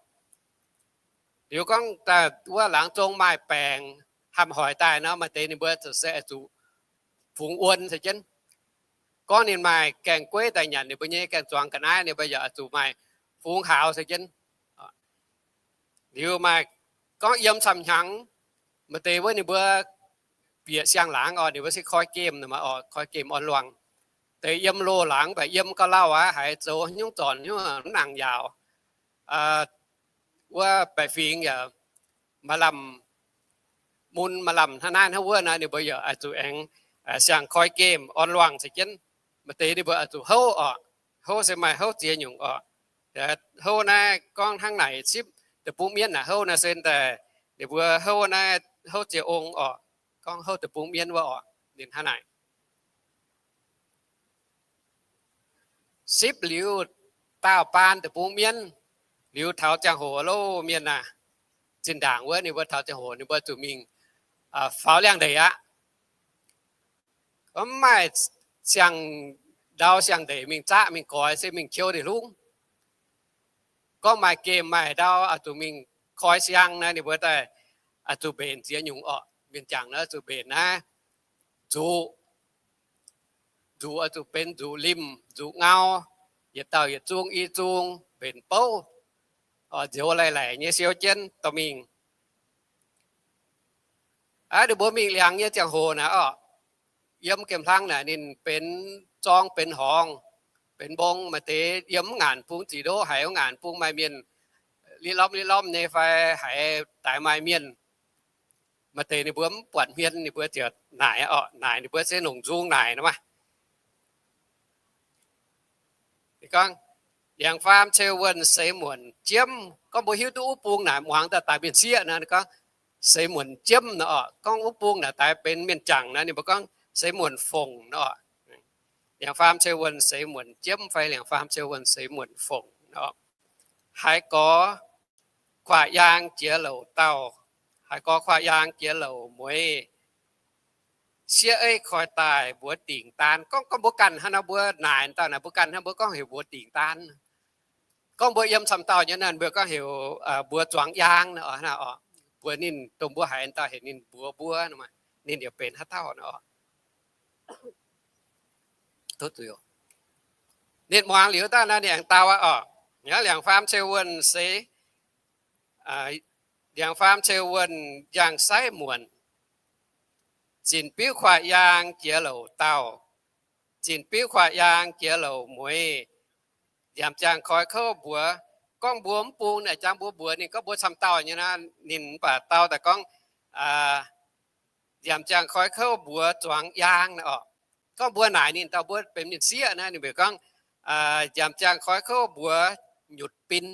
Liuz gorngv daaih wuov laangz zong maaih baengc hamh hoic daaih nor, maaih deix ninh mbuo se zuqc fungx wuon se jienv. Gorngv ninh maaih gaengh gueiv daaih nyanc ninh mbuo nyei gaengh zuangx ga'naaiv, ninh mbuo yaac zuqc maaih fungx hauz se jienv. Liuz maaih gorngv yiem camv-hnyangx, maaih deix wuov ninh mbuo bieqc siang-laangz oc, ninh mbuo se koi gemh oc, koi gemh orn-luangh. Deix yiem loz-laangz mv baac yiem gauh lauh aqv, haiz zoux nyungc zornc nyungc mv nangc njaaux. Wuov baeqc fingx yaac maaih lamh mun, maaih lamh hnangv naaiv hnangv wuov nor, ninh mbuo yaac oix zuqc aengx siang-koi gemh orn-luangh se jienv. Maaih deix ninh mbuo oix zuqc houv oc. Houv se maaih houv ziex nyungc oc. Houv naaiv gorngv hnangv naaic sipv deic-bung mienv naaic houv naaiv se daaih ninh mbuo houv naaiv houv ziex ong oc. Gorngv houv deic-bung mienv wuov oc, ninh hnangv naaic. Sipv liuz daauh baan deic-bung mienv, liuz taux ziangh hoc loh mienh aah, zinh ndaangc wuov ninh mbuo taux ziangh hoc ninh mbuo zuqc mingh faaux liangx-ndeic aqv. Mv maaih siang-ndau siang-ndeic mingh zaqv mingh goix, se mingh qiu ndeic-hlungv. Gorngv maaih gemh maaih ndau oix zuqc mingh koi siang naaiv, ninh mbuo daaih oix zuqc mbenc ziex nyungc orqc. Mienh jangc naaiv zuqc mbenc naaiv, nzuqc, nzuqc oix zuqc benx nzuqc limh, nzuqc ngau, yietc dauh yietc zung i zung, mbenc bouv, nzioux laih laic nyei siou jienv dorh mingh. Aav, ninh mbuo mingh liangx nyei ziangh hoc naaiv orqc, yiem gemh hlang naaic ninh benx zorng benx horngz, benx mbong. Maaih deix yiem mv ngaanc bung zic ndoqv, haiz mv ngaanc bung maaih mienh litv lormh litv lormh nyei fai haiz daix maaih mienh. Maaih deix ninh mbuo mv buatc hmien, ninh mbuo ziouc naaic orqc, naaic ninh mbuo se longc nzung naaic nor maah. Gorngv, liangx-faam ceu wuonh seix muonc jiemv. Gorngv mbuo hiuv duqv wuov bung naaic muangx daaih daaih mienh sieqv nor, gorngv seix muonc jiemv nor orqc. Gorngv wuov bung naaic daaih benx mienh jangc nor, ninh mbuo gorngv seix muonc fongc nor orqc. Liangx-faam ceu wuonh seix muonc jiemv fai liangx-faam ceu wuonh seix muonc fongc nor orqc. Haiz gorx kuaaic yaang jiex louc dauh, haiz gorx kuaaic yaang jiex louc mueiz, sieqv eiv koi daaih mbuox dingc daan. Gorngv, gorngv mbuo ganh hnangv nor mbuo naaic dauh naaic, mbuo ganh hnangv mbuo gorngv heuc mbuox dingc daan. Gorngv mbuo yiem camv dauh nyei naaic mbuo gorngv heuc mbuox zuangx yaang nor orqc. Mbuox ninh, dongh mbuo haiz dauh heuc ninh mbuox mbuo, ninh yaac benx haaix dauh nor orqc. Ninh muangx liuz daaih naaiv ninh aengx dau aqv orqc. Liangx-faam ceu wuonh seix, liangx-faam ceu wuonh yangh saiv muonc, zinc biuv kuaaic yaang jiex louc dauh, zinc biuv kuaaic yaang jiex louc mueiz, nziaamc ziangh koi kouv mbuox. Gorngv mbuo mv bung naaic jangx mbuo mbuox ninh, gorngv mbuo camv dauh nyei naaic, ninh mv baac dau daaih gorngv, nziaamc ziangh koi kouv mbuox zuangx yaang naaic orqc. Gorngv mbuo naaic ninh dauh mbuo benx mienh sieqv naaic, ninh mbuo gorngv, nziaamc ziangh koi kouv mbuox nyutc bin.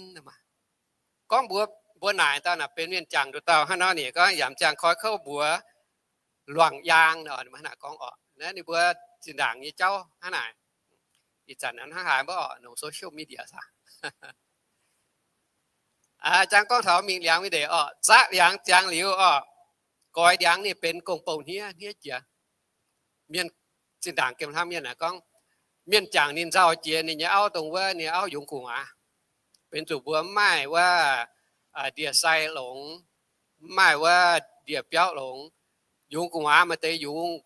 Gorngv mbuo, mbuo naaic dauh naaic benx mienh jangc nduqc dauh hnangv nor, ninh gorngv nziaamc ziangh koi kouv mbuox luangc yaang nor, ninh mbuo hnangv naaic gorngv orqc. Naaiv ninh mbuo zinh ndaangc nyei jauv hnangv naaic. Ih zanc hnangv haaix mbuo orqc, nongc social media saah. Jangx gorngv taux mingh liangx mingh ndeic orqc, zaqv liangx ziangx liuz orqc, goix ndiangx ninh benx gong-bou hniev, hniev jiex. Mienh zinh ndaangc gemh hlang mienh naaic gorngv, mienh jangc ninh nzauh jiex ninh nyei auv dongh wuov, ninh auv yungz gu'nguaaz. Benx zuqc mbuo mv maaih wuov ndie-sai longx, mv maaih wuov ndie-biauv longx. Yungz gu'nguaaz, maaih deix yungz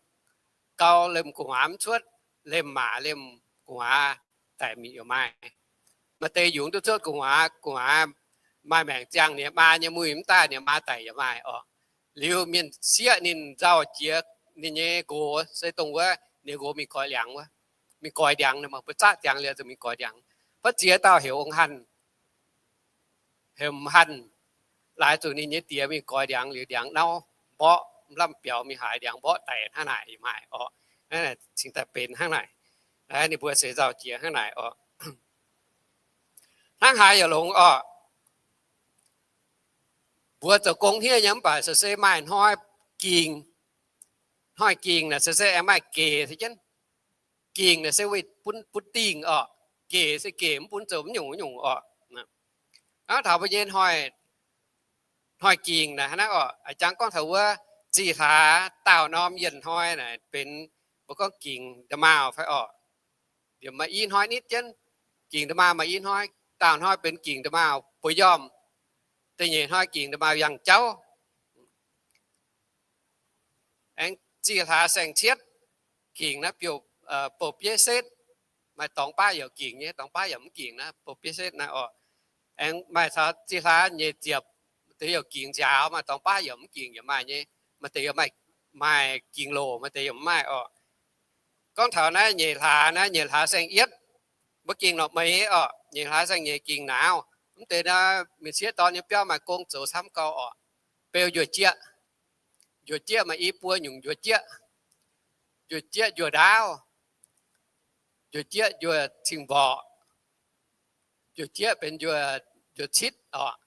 gau lemh gu'nguaaz mv cuotv, lemh maac lemh gu'nguaaz daic mingh yaac maaih. Maaih deix yungz duqv cuotv gu'nguaaz, gu'nguaaz maaih maengc ziangh ninh maa nyei muic mv daaih, ninh maa daic yaac maaih orqc. Liuz mienh sieqv ninh nzauh jiex ninh nyei nqox, se dongh wuov ninh nqox mingh goix ndiangx wuov, mingh goix ndiangx, mbuo zaqv ziangx liuz zuqc mingh goix ndiangx. Baav ziex dauh heuc ong hanh, heuc m'hanh, laaix zuqc ninh nyei diex mingh goix ndiangx liuz ndiangx nauv mborqv, lamh biaux mingh haaix ndiangx mborqv daic hnangv naaic yaac maaih orqc. Cingx daaih benx hnangv naaic. Ninh mbuo seix nzauh jiex hnangv naaic orqc. Hnangv haaix yaac longx orqc. Mbuo zoux gong hniev nyei mv baac se maaih hnoi gingc. Hnoi gingc naaic se aengx maaih gec se jienv. Gingc naaic se weic bun, bun dingh orqc. Gec se gec mv bun zoux mv nyungc mv nyungc orqc. Hnangv taux mbuo nyei hnoi gingc naaic hnangv naaiv orqc, jangx gorngv taux wuov zih hlaax daauh norm yienh hnoi naaic benx Mbuo gorngv gingc nda'maauh fai orqc? Yaac maaih i hnoi nitv jienv. Gingc nda'maauh maaih i hnoi. Daauh hnoi benx gingc nda'maauh buoz-njormh. Da'nyeic hnoi gingc nda'maauh yangh jauv. Aengx zih hlaax saeng-cietv, gingc naaiv biouv, bouh bieiv setv. Maaih dorngx baav yaac gingc nyei, dorngx baav yaac mv gingc naaiv, bouh bieiv setv naaiv orqc. Aengx maaih zih hlaax nyeic ziepc, maaih deix yaac gingc nziaaux, maaih dorngx baav yaac mv gingc yaac maaih nyei. Maaih deix yaac maaih, maaih gingc loc, maaih deix yaac mv maaih orqc. Gorngv taux naaiv nyeic hlaax, naaiv nyeic hlaax saeng-yietv, mbuo gingc lorqc meix orqc. Nyeic hlaax saeng-nyeic gingc nauz. Mv deix naaiv mienh sieqv dorn nyei biauv maaih gong zoux camv gau orqc. Beu njuov jieqv. Njuov jieqv maaih i buo nyungc njuov jieqv. Njuov jieqv njuov ndaauv, njuov jieqv njuov cing-mborqc, njuov jieqv benx njuov, njuov citv orqc.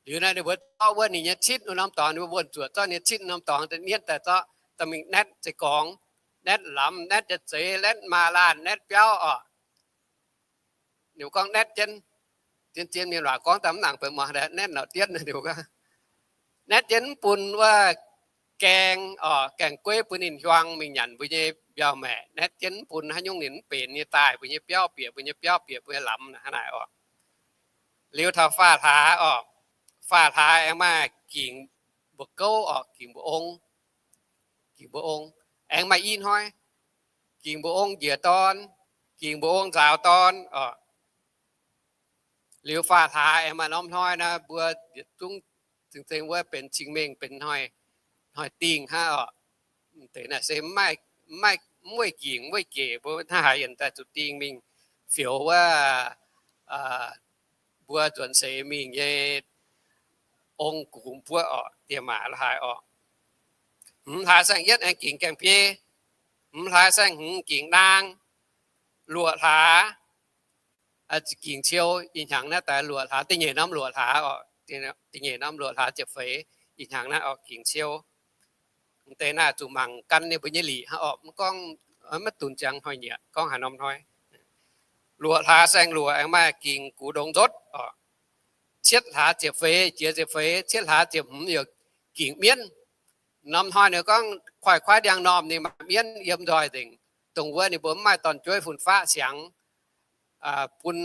Liuz naaiv ninh mbuo zorqv wuov ninh nyei citv wuov norm dorngx, ninh mbuo wuonh zuoqc zorqv ninh nyei citv wuov norm dorngx da'nienv daaih zorqv daaih mingh naetv zeix gorngx, naetv lamz, naetv jaav zeix, naetv maaz laanh, naetv biauv orqc. Ninh mbuo gorngv naetv jienv, zien-zien mienh waac gorngv daaih mv nangc benx muangx, naetv norqc dietv. Naetv jienv mv bun wuov gaeng orqc, gaeng-gueiv bun ninh hiuang mingh nyanc mbuo nyei mbiauh maeqc. Naetv jienv mv bun haaix nyungc ninh mv benx nyei daaih mbuo nyei biauv, bieqc mbuo nyei biauv, bieqc mbuo nyei lamz hnangv naaic orqc. Liuz taux faah hlaax orqc, faah hlaax aengx maaih gingc mbu'gouv orqc, gingc mbu'ong, gingc mbu'ong. Aengx maaih i hnoi, gingc mbu'ong njiec dorn, gingc mbu'ong nzaaux dorn orqc. Liuz faah hlaax aengx maaih norm hnoi naaiv mbuo yietc zungv zingh zengx wuov benx cing-mengh, benx hnoi, hnoi dingh hnangv orqc. Deix naaic se mv maaih, mv maaih, mv weih gingc mv weih gec, mbuo hnangv haaix yaac daaih zuqc dingh mingh fioux wuov mbuo nzuonx seix mingh nyei ong-gux buoqv orqc, diex maac la'haaix orqc. Hmz hlaax saeng-yietv aengx gingc gaeng-biei. Hmz hlaax saeng-hmz gingc naang. Luoqc hlaax gingc ciou. Ih hnyangx naaiv daaih luoqc hlaax, da'nyeic norm luoqc hlaax orqc, da'nyeic norm luoqc hlaax ziepc feix, ih hnyangx naaiv orqc gingc ciou. Deix naaiv zuqc mangc gan ninh mbuo nyei liqc hnangv orqc, mv gorngv maiv dunx ziangx hnoi-nyieqc gorngv haaix norm hnoi. Luoqc hlaax saeng-luoqc aengx maaih gingc gux ndongx nzotv orqc. Cietv hlaax ziepc feix, jiex ziepc feix, cietv hlaax ziepc hmz yaac gingc mienv. Norm hnoi ninh gorngv kuaaiv-kuaaiv ndiangx-normh ninh maaih mienv yiem nzoih nzengc, dongh wuov ninh mbuo mv maaih dorn-jueiv fun-faqv siangx bun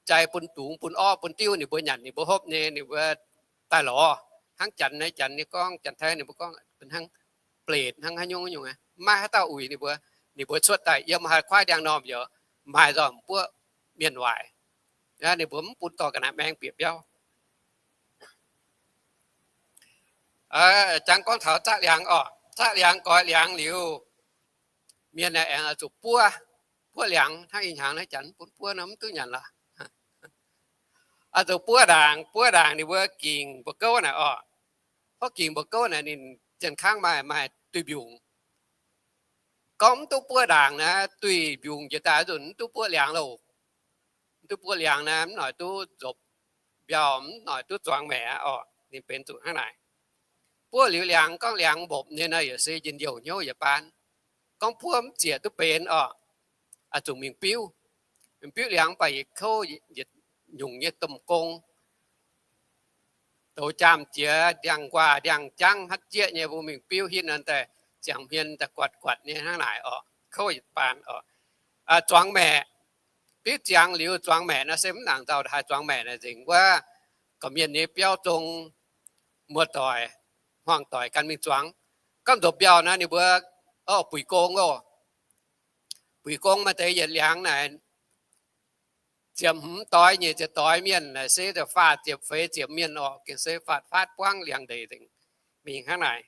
jai, bun dungz, bun orv, bun diuv ninh mbuo nyanc, ninh mbuo hopv nyei, ninh mbuo daaih lorz. Hnangv Janx naaiv, Janx nyei gorngv, Janx-Taiv ninh mbuo gorngv hnangv bletc, hnangv haaix nyungc nyungc, mv maaih haaix dauh uix ninh mbuo. Ninh mbuo cuotv daaih yiem haaix kuaaiv ndiangx-normh yaac maaih nzormc buoqv mienh waaic. Ninh mbuo mv bun dorh ga'naaiv maeng bieqc biauv. Jangx gorngv taux zaqv liangx orqc, zaqv liangx goix liangx liuz, mienh aengx oix zuqc buov, buov liangx. Hnangv ih hnyangx naaiv Janx mv bun buov nor mv duqv nyanc lorqc. Oix zuqc buov ndaangc, buov ndaangc ninh mbuo gingc mbu'gouv naaic orqc. Gorngv gingc mbu'gouv naaic ninh zien kangv maaih, maaih duih mbiungc. Gorngv mv duqv buov ndaangc naaic, duih mbiungc jiex daaih nzunc mv duqv buov liangx loh. Mv duqv buov liangx naaic mv noic duqv nzopc mbiauh, mv noic duqv zuangx maeqc orqc. Ninh benx zuqc hnangv naaic. Buov liuz liangx, gorngv liangx mbopc nyei nor yaac se njien-youh hnyouv yietc baan. Gorngv buov mv zieqc duqv benx orqc, oix zuqc mingh biuv. Mingh biuv liangx mv baac yietc kouv yietc nyungc nyei domh gong, douz jaam jiex, ndiangx-nquaah ndiangx-jangv hatv jieqv nyei mbuo mingh biuv hitv nor daaih ziangh hmien daaih guatc guatc nyei hnangv naaic orqc, kouv yietc baan orqc. Zuangx maeqc, biuv ziangx liuz zuangx maeqc nor se mv nangc nzauh haaix, zuangx maeqc naaic nzengc wuov gorqv-mienh nyei biauv zong, muoz-doic, hmuangv-doic gan mingh zuangx. Gorngv nzopc mbiauh nor ninh mbuo, o, buic gong oc. Buic gong maaih deix yietc liangx naaic ziepc hmz doix, nyic ziepc doix mienh, naaic se faah ziepc feix ziepc mienh orqc, gengh se faatv-faatv buangv liangx ndeic nzengc mingh hnangv naaic.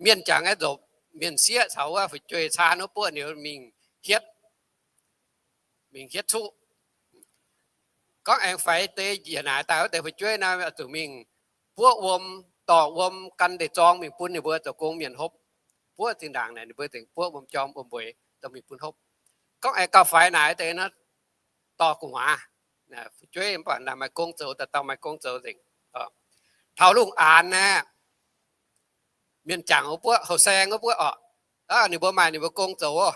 Mienh jangx aeqv, nzopc mienh sieqv caux wuov fu'jueiv caan wuov buoqv ninh mingh hietv, mingh hietv cuqv. Gorngv aengx faix deix njiec naaic daaih wuov deix fu'jueiv naaic zuqc mingh buoqv wuom, dorh wuom gan deic-zorng mingh bun ninh mbuo zoux gong mienh hopv. Buoqv zinh ndaangc naaic ninh mbuo zengc buoqv wuom jorm wuom-mbueix dorh mingh bun hopv. Gorngv aengx gauh faix naaic deix nor, dorh gu'nguaaz. Fu'jueiv mv baac naaic maaih gong zoux, dauh dauh maaih gong zoux nzengc. Taux lungh aanx naaic, mienh jangc wuov buoqv, houh saeng wuov buoqv orqc, ninh mbuo maaih ninh mbuo gong zoux oc.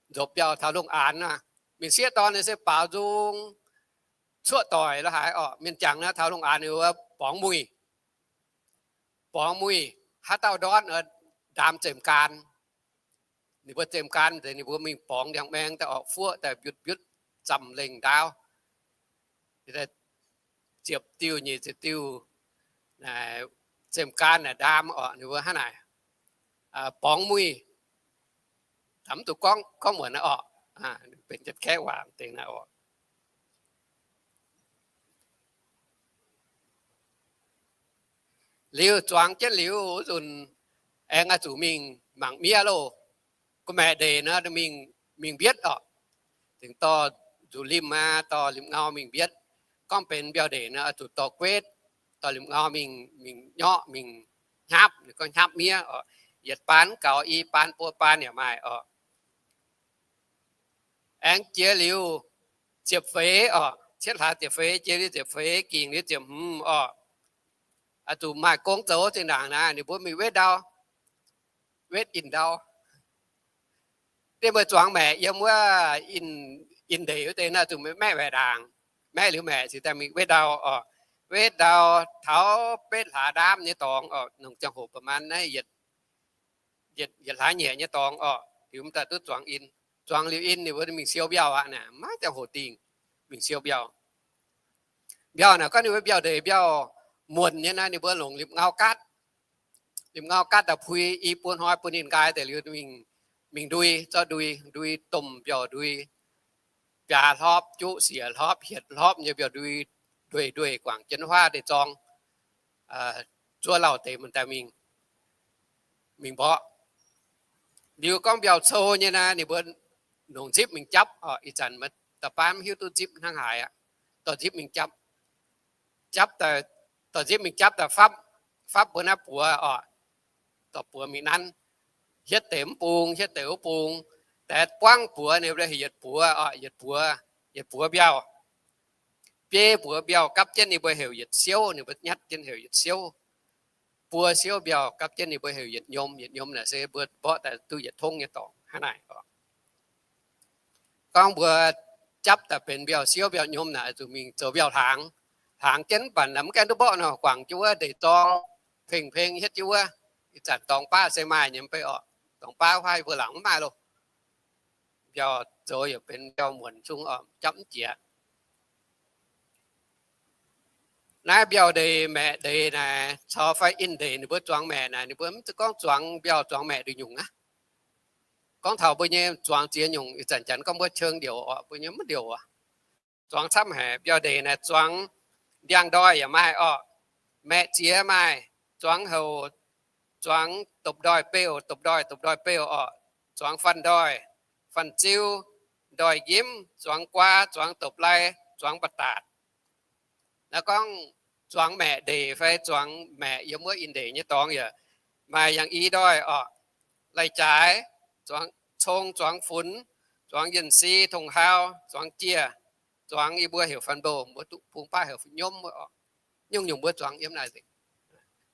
Nzopc mbiauh taux lungh aanx naaic, mienh sieqv dorn ninh se baaux nzung cuoqv doic la'haaix orqc. Mienh jangc naaic taux lungh aanx ninh mbuo borngz muic, borngz muic, haaix dauh ndortv ndaamv zemc gaan, Ninh mbuo zemh gan deix ninh mbuo mingh borngz ndiangx-maeng daaih orqc, fuoqv daaih mbiutv mbiutv zamh lengh ndaauv, ziepc diuh nyic ziepc diuh zemh gan naaic ndaam orqc, ninh mbuo hnangv naaic borngz muic. Mv zuqc gorngv, gorngv muonc naaiv orqc, benx jienv kaeqv waac deix naaiv orqc. Liuz zuangx jienv liuz wuov nzunc, aengx oix zuqc mingh mangc miev loh. Gorqv-maeqc ndeic nor mingh, mingh mbietv orqc. Dingc dorh nzuqc limh aqv, dorh limh ngau mingh mbietv. Gorngv benx mbiauh ndeic nor oix zuqc dorh guetv, dorh limh ngau mingh, mingh nyorqv, mingh hnyapv, ninh gorngv hnyapv miev orqc. Yietc baan gaux, i baan buo baan yaac maaih orqc. Aengx jiex liuz ziepc feix orqc, cietv hlaax ziepc feix, jiex liuz ziepc feix, gingc liuz ziepc hmz orqc, oix zuqc maaih gong zoux zinh ndaangc naaiv, ninh mbuo mingh wetv ndau, wetv in ndau. Deix mbuo zuangx maeqc yiem wuov in ndeic wuov deix naaiv zuqc maeqv waaic ndaangc. Maeqv liuz maeqc cingx daaih mingh wetv ndau orqc. Wetv ndau taux betv hlaax ndaamv nyei dorngx orqc, nongc ziangh hoc ประมาณ naaiv yietc, yietc hlaax nyieqc nyei dorngx orqc, liuz m'daaih duqv zuangx in. Zuangx liuz in ninh mbuo mingh siou mbiauh aqv naaic, maiv ziangh hoc dingh, mingh siou mbiauh. Mbiauh naaic gorngv ninh mbuo mbiauh ndeic mbiauh muonc nyei naaiv, ninh mbuo longc limh ngau gaatv. Limh ngau gaatv daaih pui i buo hnoi bun ninh nqaai deix liuz mingh, mingh ndui, zorqv ndui, ndui domh mbiauh ndui, biaa hlopv, juqv siec hlopv, hietc hlopv nyei mbiauh ndui, ndueih ndueih guangc jienv huaav deic-zorng, zuov lauh deix mun daaih mingh, mingh mborqv. Liuz gorngv mbiauh cou nyei naaiv, ninh mbuo longc nzipv mingh japv orqc. Ih zanc da'baav mv hiuv duqv nzipv hnangv haaix aqv. Dorh nzipv mingh japv, japv, dorh nzipv mingh japv daaih fapv, fapv mbuo naaiv buoz orqc, dorh buoz mingh nanv. Hietv deix mv bung, hietv deix wuov bung. Daix buangv buoz ninh mbuo heuc yietc buoz orqc, yietc buoz, yietc buoz mbiauh. Biei buoz mbiauh gapv jienv ninh mbuo heuc yietc siouv, ninh mbuo nyatv jienv heuc yietc siouv. Buo siouv mbiauh gapv jienv ninh mbuo heuc yietc nyom, yietc nyom naaic se mbuo mborqv daaih duqv yietc tongv nyei dorngx hnangv naaic orqc. Gorngv mbuo japv daaih benx mbiauh siouv mbiauh nyom naaic zuqc mingh zoux mbiauh hlaangx. Hlaangx jienv mv baac mv gaengh duqv mborqv nor, guangc jienv wuov ndeic-zorng, pengx-pengx hietv jienv wuov. Ih zanc dorngx baav se maaih nyei mv bei orqc. Dorngx baav wuov haaix mbuo laangz mv maaih loh. Mbiauh zoux yaac benx mbiauh muonc zungv orqc, japv mv jiex. Naaiv mbiauh ndeic maeqc ndeic naaic caux fai in ndeic ninh mbuo zuangx maeqc naaic, ninh mbuo mv gorngv zuangx mbiauh zuangx maeqc nduqc nyungc aqv. Gorngv taux mbuo nyei zuangx ziex nyungc, ih zanc janx gorngv mbuo qieng ndiouc orqc, mbuo nyei mv ndiouc aqv. Zuangx camv haic. Mbiauh ndeic naaic zuangx ndiangx-ndoih yaac maaih orqc, maeqc ziex maaih, zuangx houc, zuangx dopc-ndoih beuh, dopc-ndoih dopc-ndoih beuh orqc, zuangx fanh-ndoih, fanh-ziu, ndoih njimv, zuangx guaa, zuangx dopc-lai, zuangx mbatc daatc. Naaiv gorngv zuangx maeqc ndeic fai zuangx maeqc yiem wuov in ndeic nyei dorngx yaac maaih yangh i ndoih orqc, lai-jaaix, zuangx cong, zuangx funx, zuangx yienh si, tong-hau, zuangx jieh, zuangx yie mbuo heuc fanh mbouh, mbuo duqv bung baav heuc nyomv orqc. Nyungc-nyungc mbuo zuangx yiem naaic nzengc.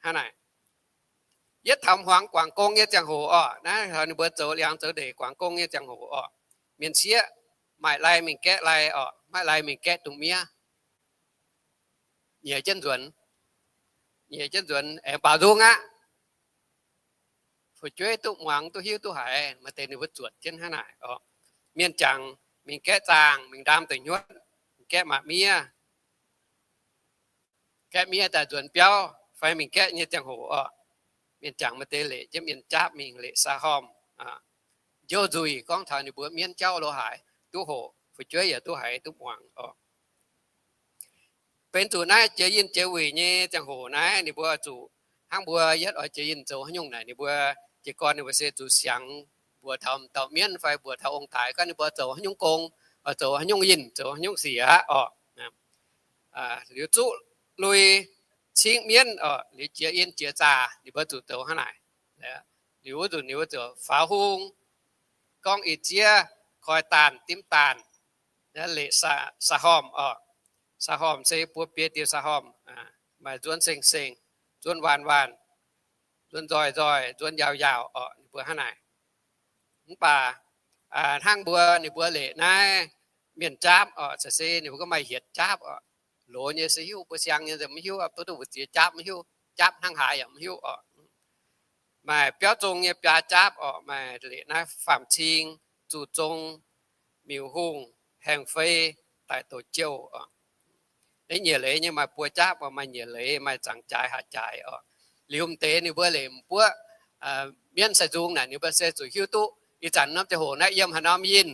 Hnangv naaic, yietv taux hmuangx guangc gong nyei ziangh hoc orqc, naaiv ninh mbuo zoux liangx zoux ndeic guangc gong nyei ziangh hoc orqc, mienh sieqv maaih lai mingh gaeqv lai orqc, maaih lai mingh gaeqv dungz miev. Nyiex jienv nzuonx, nyiex jienv nzuonx aengx baaux nzung aqv. Fu'jueiv duqv muangx, duqv hiuv, duqv haiz, maaih deix ninh mbuo zuotc jienv hnangv naaic orqc. Mienh jangx mingh gaeqv zaangh, mingh ndaam deic hnyuotv, mingh gaeqv maac miev, gaeqv miev daaih nzuonx biauv fai mingh gaeqv nyei ziangh hoc orqc, mienh jangx maaih deix leqc jienv mienh jaapv mingh, leqc saa hormh, njoux nzuih gorngv taux ninh mbuo mienv jauv lo haaix duqv hoqc, fu'jueiv yaac duqv haiz duqv muangx orqc. Benx zuqc naaiv jiex yinh jiex wuic nyei ziangh hoc naaiv, ninh mbuo zuqc hnangv mbuo yietv oix jiex yinh zoux haaix nyungc naaic, ninh mbuo jiez gorn ninh mbuo se zuqc siangx mbuox taux dauh mienv fai mbuox taux ong-taaix gorngv ninh mbuo zoux haaix nyungc gong, oix zoux haaix nyungc yinh, zoux haaix nyungc sic aqv orqc. Liuz zuqv lui cingv mienv orqc, liuz jiex in jiex zaac ninh mbuo zuqc zoux hnangv naaic. Liuz wuov nzunc ninh mbuo zuqc faaux hung, gorngv ih ziev, koi daanh, dimv daanh, leqc saa hormh orqc. Saa hormh se buo biei diuh saa hormh, maaih nzuonx seng-seng, nzuonx waanc-waanc, nzuonx nzoih-nzoih, nzuonx yaauc-yaauc orqc, ninh mbuo hnangv naaic. Mv baac hnangv mbuo, ninh mbuo leqc naaiv mienh jaapv orqc, se ninh mbuo gorngv maaih hietc jaapv orqc. Loz nyei se hiuv, mbuo siang nyei mv hiuv, duqv duqv mbu'ziex jaapv mv hiuv, jaapv hnangv haaix yaac mv hiuv orqc. maaih biauv zong nyei biaa jaapv orqc, maaih leqc naaiv faam-cing, zuqc zong, miuc hungh, haengh fei, daic doqc jouh orqc. Naaiv nyiec leiz nyei maaih buo jaapv orqc, maaih nyiec leiz, maaih zangc jaaix haac jaaix orqc. Liuz m'deix ninh mbuo leqc m'buoqv mienv sai nzung naaic, ninh mbuo se zuqc hiuv duqv ih zanc norm ziangh hoc naaiv yiem haaix norm yinh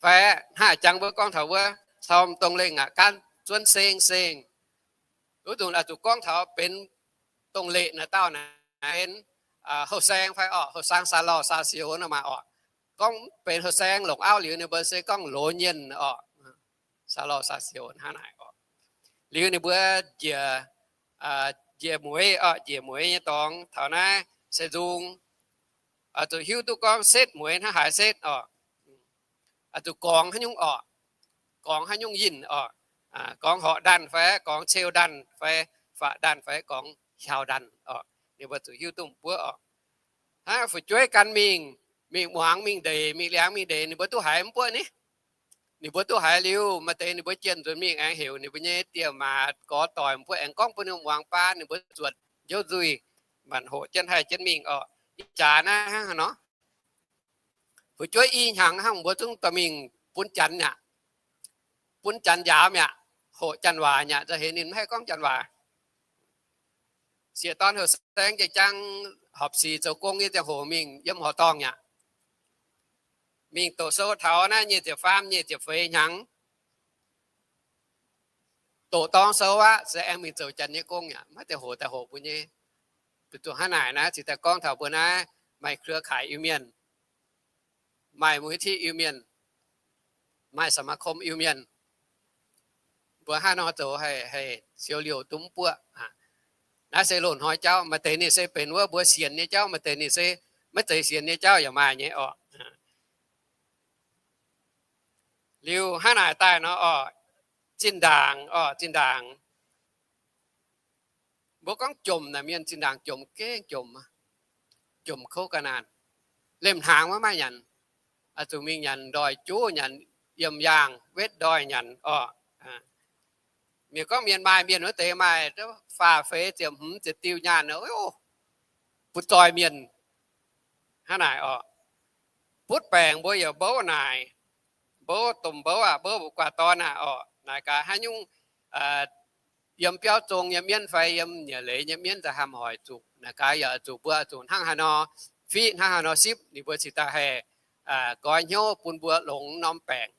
fai hnangv jangx mbuo gorngv taux wuov, cau dongh lengh aqc gaanv zuonv seng seng. Wuov nzunc oix zuqc gorngv taux benx dongh leqc naaic dauh naaic benx houh saeng fai orqc, houh saeng saa lauh saa sioux nor maah orqc. Gorngv benx houh saeng longc auv liuz ninh mbuo se gorngv loz nyienh orqc, saa lauh saa sioux hnangv naaic orqc. Liuz ninh mbuo njiec, njiec mueiz orqc, njiec mueiz nyei dorngx taux naaiv se nzung, oix zuqc hiuv duqv gorngv setv mueiz hnangv haaix setv orqc. Oix zuqc gorngx haaix nyungc orqc, gorngx haaix nyungc yinh orqc, gorngv horqc ndanh fai gorngv ceu ndanh fai faqv ndanh fai gorngv hiaaux ndanh orqc, ninh mbuo zuqc hiuv duqv m'buoqv orqc. Hnangv fu'jueiv gan mingh, mingh muangx mingh ndeic, mingh liangx mingh ndeic, ninh mbuo duqv haiz m'buoqv ni. Ninh mbuo duqv haiz liuz, maaih deix ninh mbuo jienh nzunc mingh aengx heuc ninh mbuo nyei diex maac gorx doic m'buoqv aengx gorngv bun ninh muangx baan, ninh mbuo zuotc njoux nzuih, maanc hoqc jienv haih jienv mingh orqc. Ih jaax naaiv hnangv haaix nor, fu'jueiv i hnyangx hnangv mbuo zungv dorh mingh bun janx aqv, bun janx njaaux mi'aqv, hoqc janx waac aqv, za'heix ninh maiv haih gorngv janx waac. Sieqv-dorn heuc saeng jiex jang horpc sic zoux gong nyei ziangh hoc mingh yiem horqc dorngh aqv. Mingh doqc sou taux naaiv nyic ziepc faam nyic ziepc feix hnyangx, doqc dorng sou aqv, se aengx mingh zoux janx nyei gong aqv. Maiv deix hoqc daaih hoqc mbuo nyei. Zuqc hnangv naaic naaiv cingx daaih gorngv taux mbuo naaiv maaih เครือข่าย Iu-Mienh, maaih มูลนิธิ Iu-Mienh, maaih สมาคม Iu-Mienh. Mbuo hnangv nor zoux haih, haih siou liouh duqv m'buoqv. Naaiv se loz-hnoi jauv, maaih deix ninh se benx wuov mbuo sienx nyei jauv, maaih deix ninh se maiv zeiz sienx nyei jauv yaac maaih nyei orqc. Liuz hnangv naaic daaih nor orqc, zinh ndaangc orqc, zinh ndaangc mbuo gorngv jomc naaic, mienh zinh ndaangc jomc gengh jomc, jomc kouv ga'naanh. Lemh hnaangx maiv maaih nyanc, oix zuqc mingh nyanc ndoih juv, nyanc yiem yaangh wetv ndoih nyanc orqc. Mienh gorngv mienh maaih, mienh wuov deix maaih faah feix ziepc hmz ziepc diuh nyaanh, butv zoih mienh hnangv naaic orqc. Butv baengc mbuo yaac mbouv naaic, mbouv domh mbouv aqv, mbouv mbuo guaax dorn aqv orqc. Naaic gaax haaix nyungc yiem biauv zong nyei mienv fai yiem nyiec leiz nyei mienv za'hamh hoic zuqc. Naaic gaax yaac zuqc mbuo zuqc hnangv haaix nor fiqv, hnangv haaix nor sipv, ninh mbuo cingx daaih haih nqoi hnyouv bun mbuo longx norm baengc.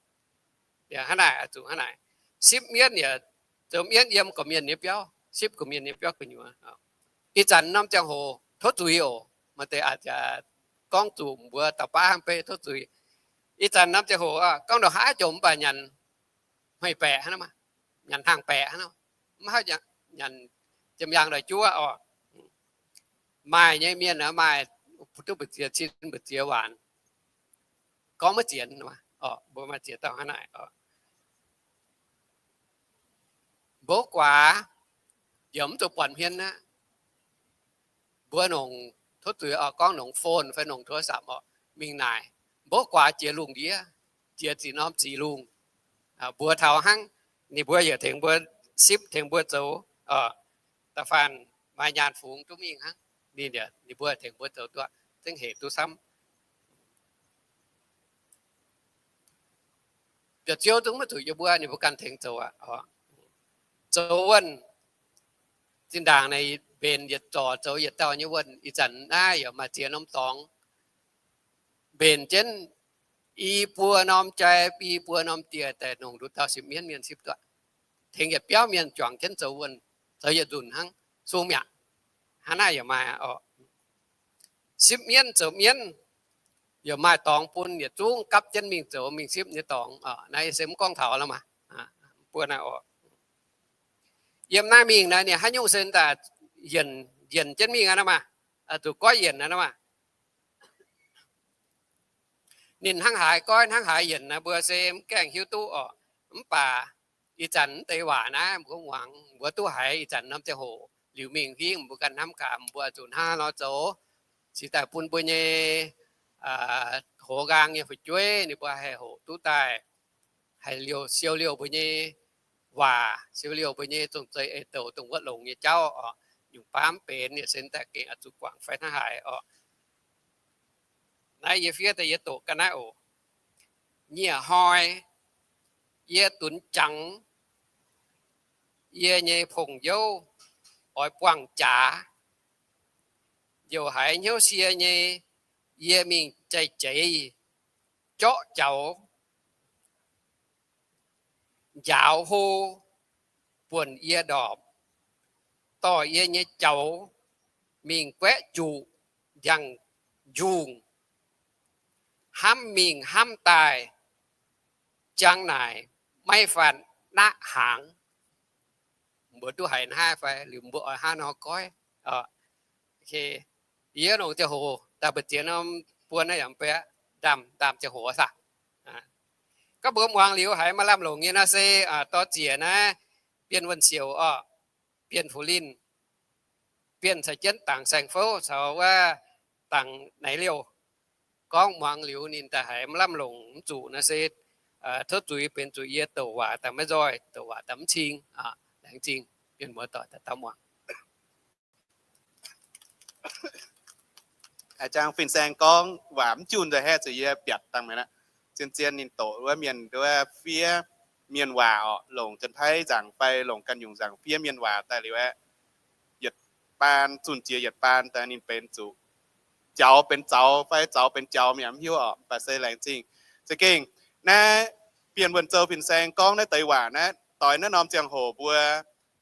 Hnangv naaic, zuqc hnangv naaic, sipv mienv yaac zoux mienv yiem gorqv-mienh nyei biauv, sipv gorqv-mienh nyei biauv gu'nyuoz. Ih zanc norm ziangh hoc tov zuiz oc. Maaih deix aqc jaax gorngv zuqc mbuo dauh baav hnangv beiv tov zuiz. Ih zanc norm ziangh hoc gorngv ndongc haaix jomc mv baac nyanc hmei baeqc hnangv, nyanc hnaangx baeqc hnangv, mv haih nyanc jiem yaangh ndoih juov orqc. Maaih nyei mienh maaih duqv mbu'ziex cin mbu'ziex waanc, gorngv maiv zienx. Mbuo maaih ziex dauh hnangv naaic. Mbouv guaax yaac mv zuqc buatc hmien aqv. Mbuo nongc tov zuiz oc, gorngv nongc phone fai nongc โทรศัพท์ oc, mingh naaic, mbouv guaax jiex lungh ndiev, jiex zinh norm ziqc lungh. Mbuo taux hnangv, ninh mbuo yaac tengx mbuo sipv, tengx mbuo zoux. Da'faanh maaih nyaanh fungx duqv mingh hnangv, ninh, ninh mbuo tengx mbuo zoux duqv, zengv hec duqv camv. Mbiorqc Ziouv zungv maiv zuqc yie mbuo, ninh mbuo ganh tengx zoux aqv. Zoux wuonh, zinh ndaangc naaiv mbenc yietc zorc zoux yietc dauh nyei wuonh. Ih zanc naaiv yaac maaih ziex norm dorngx mbenc jienv i buo norm jai, i buo norm dieh daaih nongc nduqc dauh sipv mienv mienh sipv duqv, tengx yietc biauv mienh juangc jienv zoux wuonh, zoux yietc nzunc hnangv, sung mi'aqv. Hnangv naaiv yaac maaih oc. Sipv mienv zoux mienv, yaac maaih dorngx bun yietc zungv gapv jienv mingh zoux mingh sipv nyei dorngx. Naaiv se mv gorngv taux lorqc maah. Buo naaiv oc. Yiem naaiv mingh naaiv ninh haaix nyungc se daaih yienc, yienc jienv mingh aqv maah. Zuqc goiv yienc aqv maah. Ninh hnangv haaix goiv hnangv haaix yienc naaiv mbuo se mv gaengh hiuv duqv oc. Mv baac ih zanc mv deix waac naaiv mbuo muangx, mbuo duqv haiz ih zanc norm ziangh hoc liuz mingh hingv mbuo ganh hnamv gaax mbuo zuqc hnangv haaix nor zoux, cingx daaih bun mbuo nyei hoz nqaang nyei fu'jueiv ninh mbuo haih hoqc duqv daaih, haih liouh siou liouh mbuo nyei waac, siou liouh mbuo nyei zong-zei eix-douc dongh wuov longx nyei jauv oc. nyungc baav mv benx, yie se daaih gengh oix zuqc guangc fai hnangv haaix orqc. Naaiv yie fiev daaih yie doqc ga'naaiv oc. Nyieh hnoi yie dunx jangx yie nyei pong-youv oix buangh jaax. Youc haiz hnyouv sie nyei, yie mingh jai-jeiz jorqv jaux, njaaux hlo buonc yie ndorpc, dorh yie nyei jaux mingh guaeqv juqc ndiangx-njungh, hnamv mingh hnamv daaih, jangx naaic maiv faanh naqv hnaangx. Mbuo duqv haiz hnangv naaiv fai? Liuz mbuo oix hnangv nor goiv. Yie longc ziangh hoc daaih mbu'ziex norm buon naaiv yaac mv baac ndaamv-ndaamv ziangh hoc saah. Gorngv mbuo muangx liuz haiz maaih lamh longc nyei nor se dorh ziec naaiv Bienh Wuonh Siouc orqc, Bienh Fu Linh, Bienh caux jienv Dangc Saeng Fouv caux wuov Dangc Naix Liouh gorngv muangx liuz ninh daaih haiz maiv lamh longc mv zuqc nor se tov zuiz benx zuqc yie douc waac daaih maiv nzoih, douc waac daaih mv cing. Laengz zingh. Mienh muoz-doic daaih dau muangx. A'jang fin-saeng gorngv waac mv junh nzaaih haeqv zuqc yie biatc dangh mi'aqv. Zien-zien ninh doqc wuov mienh wuov fiev mienh waac orqc, longc Janx-Taiv nzaangc fai longc ganh nyungc nzaangc fiev mienh waac daaih liuz aeqv, yietc baan zunh jiex yietc baan daaih ninh benx zuqc jaux benx zaux fai zaux benx jaux mi'aqv mv hiuv orqc, mv baac se laengz zingh. Za'gengh naaiv Bienh Wuonh Sou fin-saeng gorngv naaiv deix waac naaiv doix naaiv norm ziangh hoc mbuo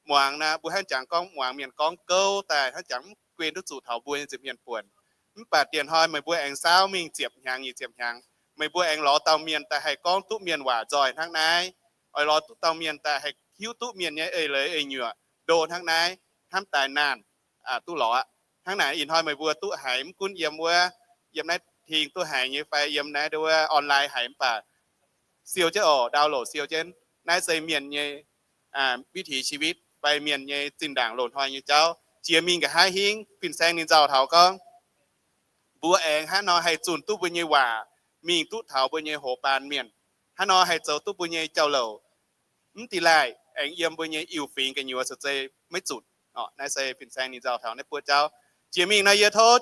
muangx naaiv, mbuo hnangv jangx gorngv muangx mienh gorngv gouv daaih hnangv jangx mv guen duqv zuqc taux mbuo nyei nza'hmien buonc. Mv baac dieh hnoi meih mbuo aengx saauv mingh ziepc hnyangx nyic ziepc hnyangx, meih mbuo aengx lorz dauh mienh daaih haih gorngv duqv mienh waac nzoih hnangv naaiv, oix lorz duqv dauh mienh daaih haih hiuv duqv mienh nyei eix leiz eix nyuoqc ndo hnangv naaiv, hnamv daaih naanh duqv lorz aqv. Hnangv naaic ih hnoi meih mbuo duqv haiz mv gunv yiem wuov, yiem naaiv hingh duqv haiz nyei fai yiem naaiv nduov online haiz mv baac siou jienv oc, download siou jienv. Naaiv se mienh nyei วิถีชีวิต fai mienh nyei zinh ndaangc loz-hnoi nyei jauv. Jiex mingh nqa'haav hingv fin-saeng ninh nzauh taux gorngv mbuo aengx hnangv nor haih zunh duqv mbuo nyei waac mingh duqv taux mbuo nyei hoz baan mienh, hnangv nor haih zoux duqv mbuo nyei jauv-louc, mv dingh laih aengx yiem mbuo nyei iu-fingx gu'nyuoz se zeiz maiv zunc. Naaiv se fin-saeng ninh nzauh taux naaiv buo jauv. Jiex mingh nor yie tov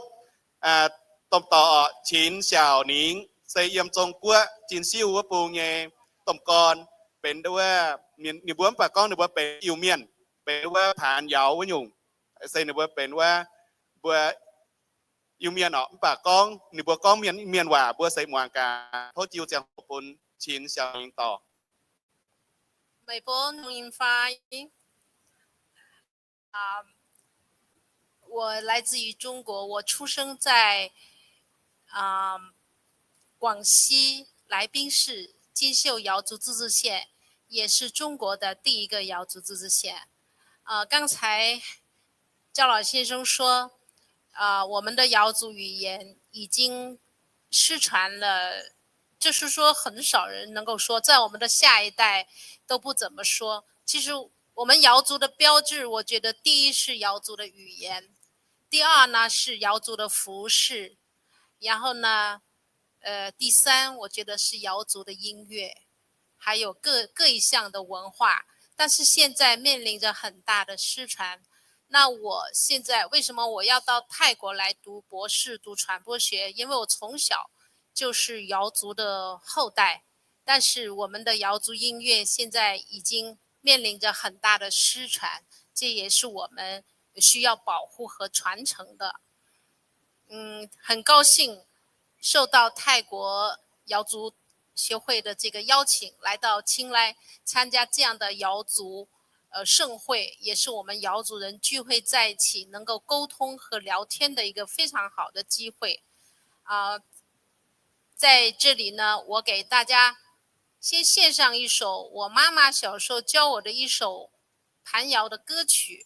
domh dorc Qin Xiaoningx se yiem Zong Guoqv Jin Siuh wuov bung nyei domh gorn, benx wuov, ninh mbuo mv baac gorngv ninh mbuo benx Iu-Mienh, benx wuov Paanx Yauz wuov nyungc, se ninh mbuo benx wuov, mbuo Iu-Mienh orqc, mv baac gorngv ninh mbuo gorngv mienh waac mbuo se muangx gaax. Tov jiu ziangh hoc bun Qin Xiaoningx dorc. Meih bun Iu-Mienh fai? 我来自于中国，我出生在啊、广西来宾市金秀瑶族自治县，也是中国的第一个瑶族自治县。呃，刚才赵老先生说，呃，我们的瑶族语言已经失传了，就是说很少人能够说，在我们的下一代都不怎么说。其实我们瑶族的标志，我觉得第一是瑶族的语言，第二呢是瑶族的服饰，然后呢，呃，第三我觉得是瑶族的音乐，还有各各一项的文化。但是现在面临着很大的失传。那我现在为什么我要到泰国来读博士、读传播学？因为我从小就是瑶族的后代，但是我们的瑶族音乐现在已经面临着很大的失传，这也是我们需要保护和传承的。嗯，很高兴受到泰国瑶族协会的这个邀请，来到清莱参加这样的瑶族呃盛会，也是我们瑶族人聚会在一起，能够沟通和聊天的一个非常好的机会。啊、在这里呢，我给大家先献上一首我妈妈小时候教我的一首盘瑶的歌曲。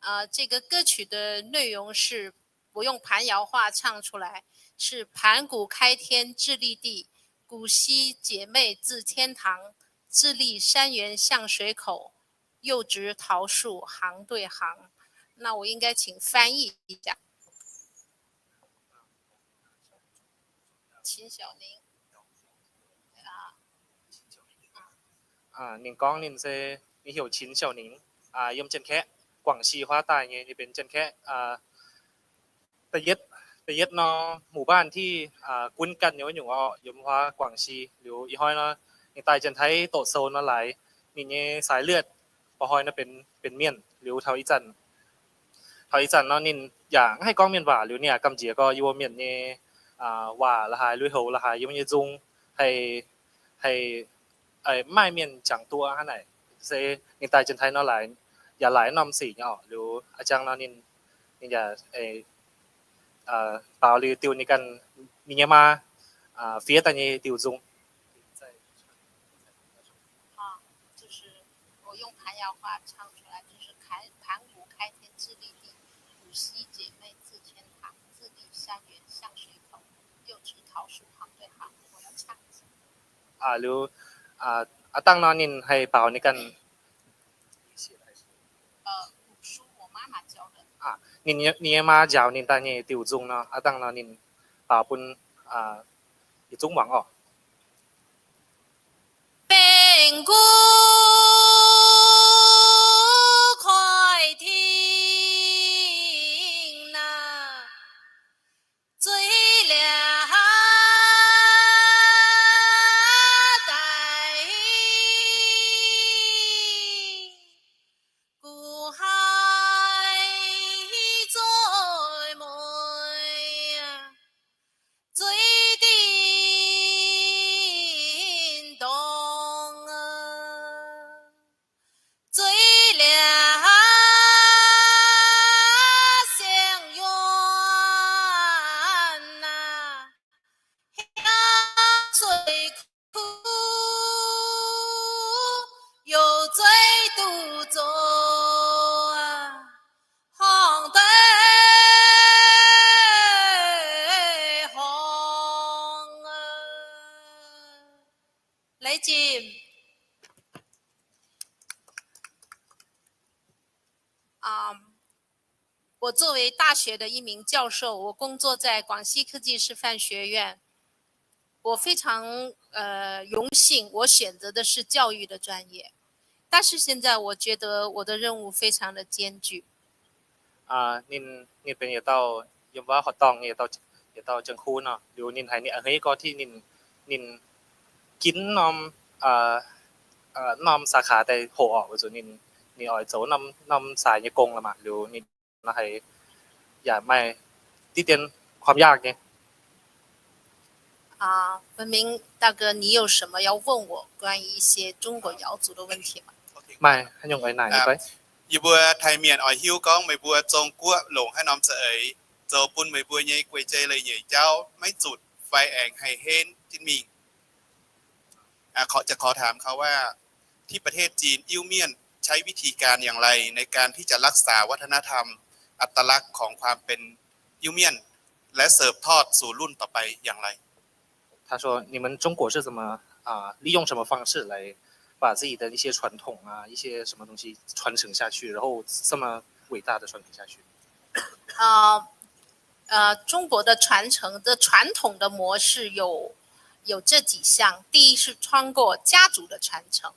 呃，这个歌曲的内容是我用盘瑶话唱出来，是盘古开天至立地，古稀姐妹自天堂，自立山原向水口，又植桃树行对行。那我应该请翻译一下。秦晓宁。 Ninh gorngv ninh se, ninh heuc Qin Xiaoningx, yiem Janx-Kaeqv. Guangv-Si huaav daaih nyei, ninh benx Janx-Kaeqv da'yietv, da'yietv norm หมู่บ้าน ที่ gunv ganh nyei wuov nyungc orqc, yiem huaav Guangv-Si. Liuz ih hnoi nor, ninh daaih Janx-Taiv doqc sou nor laaix, ninh nyei สายเลือด mba'hnoi nor benx, benx mienh. Liuz taux ih zanc, taux ih zanc nor ninh yaac mv haih gorngv mienh waac, liuz ninh yaac gamh nziex gorx yie mbuo mienh nyei waac la'haaix, lui-houx la'haaix, yiem nyei nzung haih, haih mv maaih mienh jangx duqv hnangv naaic. Se ninh daaih Janx-Taiv nor laaix, yaac laaix norm sic nyei orqc. Liuz a'jang nor ninh, ninh yaac baaux liuz diuh ninh ganh, ninh nyei maa fiev daaih nyei diuh nzung. 我用盘牙话唱出来，就是盘古开天辟地，古稀姐妹自天堂，自立山原向谁投，又知桃树好对好，我要唱一下。 Liuz a'dangh nor ninh haih baaux ninh ganh ninh nyei maa njaaux ninh daaih nyei diuh nzung nor, a'dangh nor ninh baaux bun yietc zungv muangx orqc. Ladies, 啊，我作为大学的一名教授，我工作在广西科技师范学院。我非常呃荣幸，我选择的是教育的专业，但是现在我觉得我的任务非常的艰巨。 Ninh, ninh benx yietc dauh yiem wuov horqc dorngh nyei yietc dauh, yietc dauh เจ้าครู nor, liuz ninh haiz ninh a'hneiv gorx ti ninh, ninh ginv norm, norm สาขา daaih hoqc orqc, weic zuqc ninh, ninh oix zoux norm, norm สาย nyei gong la'maah, liuz ninh nor haiz yaac maaih diqv dien ความยาก nyei. 啊，文明大哥，你有什么要问我关于一些中国瑶族的问题吗？ Maaih haaix nyungc oix naaic nyei fai? Yie mbuo Taiv Mienh oix hiuv gorngv meih mbuo Zong-Guoqv longc haaix norm za'eix zoux bun meih mbuo nyei guei jei leiz-nyeic jauv maiv zutc fai aengx haih henv jienv mingh. จะขอถามเขาว่า ที่ประเทศจีน อิ้วเมี่ยนใช้วิธีการอย่างไรในการที่จะรักษาวัฒนธรรม อัตลักษณ์ของความเป็นอิ้วเมี่ยน และสืบทอดสู่รุ่นต่อไปอย่างไร 他说，你们中国是怎么啊，利用什么方式来把自己的一些传统啊，一些什么东西传承下去，然后这么伟大的传承下去？ 啊，呃，中国的传承的传统的模式有，有这几项。第一是通过家族的传承，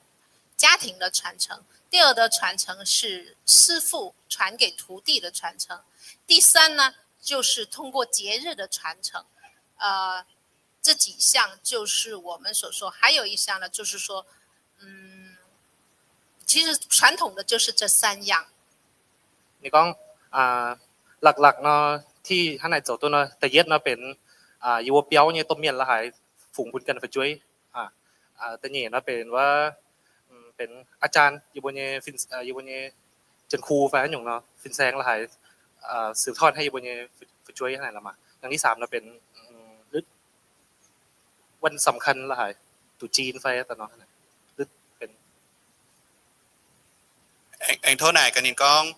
家庭的传承。第二的传承是师傅传给徒弟的传承。第三呢，就是通过节日的传承。呃，这几项就是我们所说，还有一项呢，就是说，嗯，其实传统的就是这三样。 Ninh gorngv, laqc laqc nor, ti hnangv naaic zoux duqv nor, da'yietv nor benx yie mbuo biauv nyei domh mienh la'haaix fungx bun ganh fu'jueiv. Da'nyeic nor benx wuov, benx อาจารย์ yie mbuo nyei, yie mbuo nyei เจ้าครู fai haaix nyungc nor, fin-saeng la'haaix สืบทอด haih yie mbuo nyei fu'jueiv hnangv naaic la'maah. Da'nyeic สาม nor benx วันสำคัญ la'haaix, ตุ๊จีน fai da'nyeic nor, aengx tov naaic gaax ninh gorngv,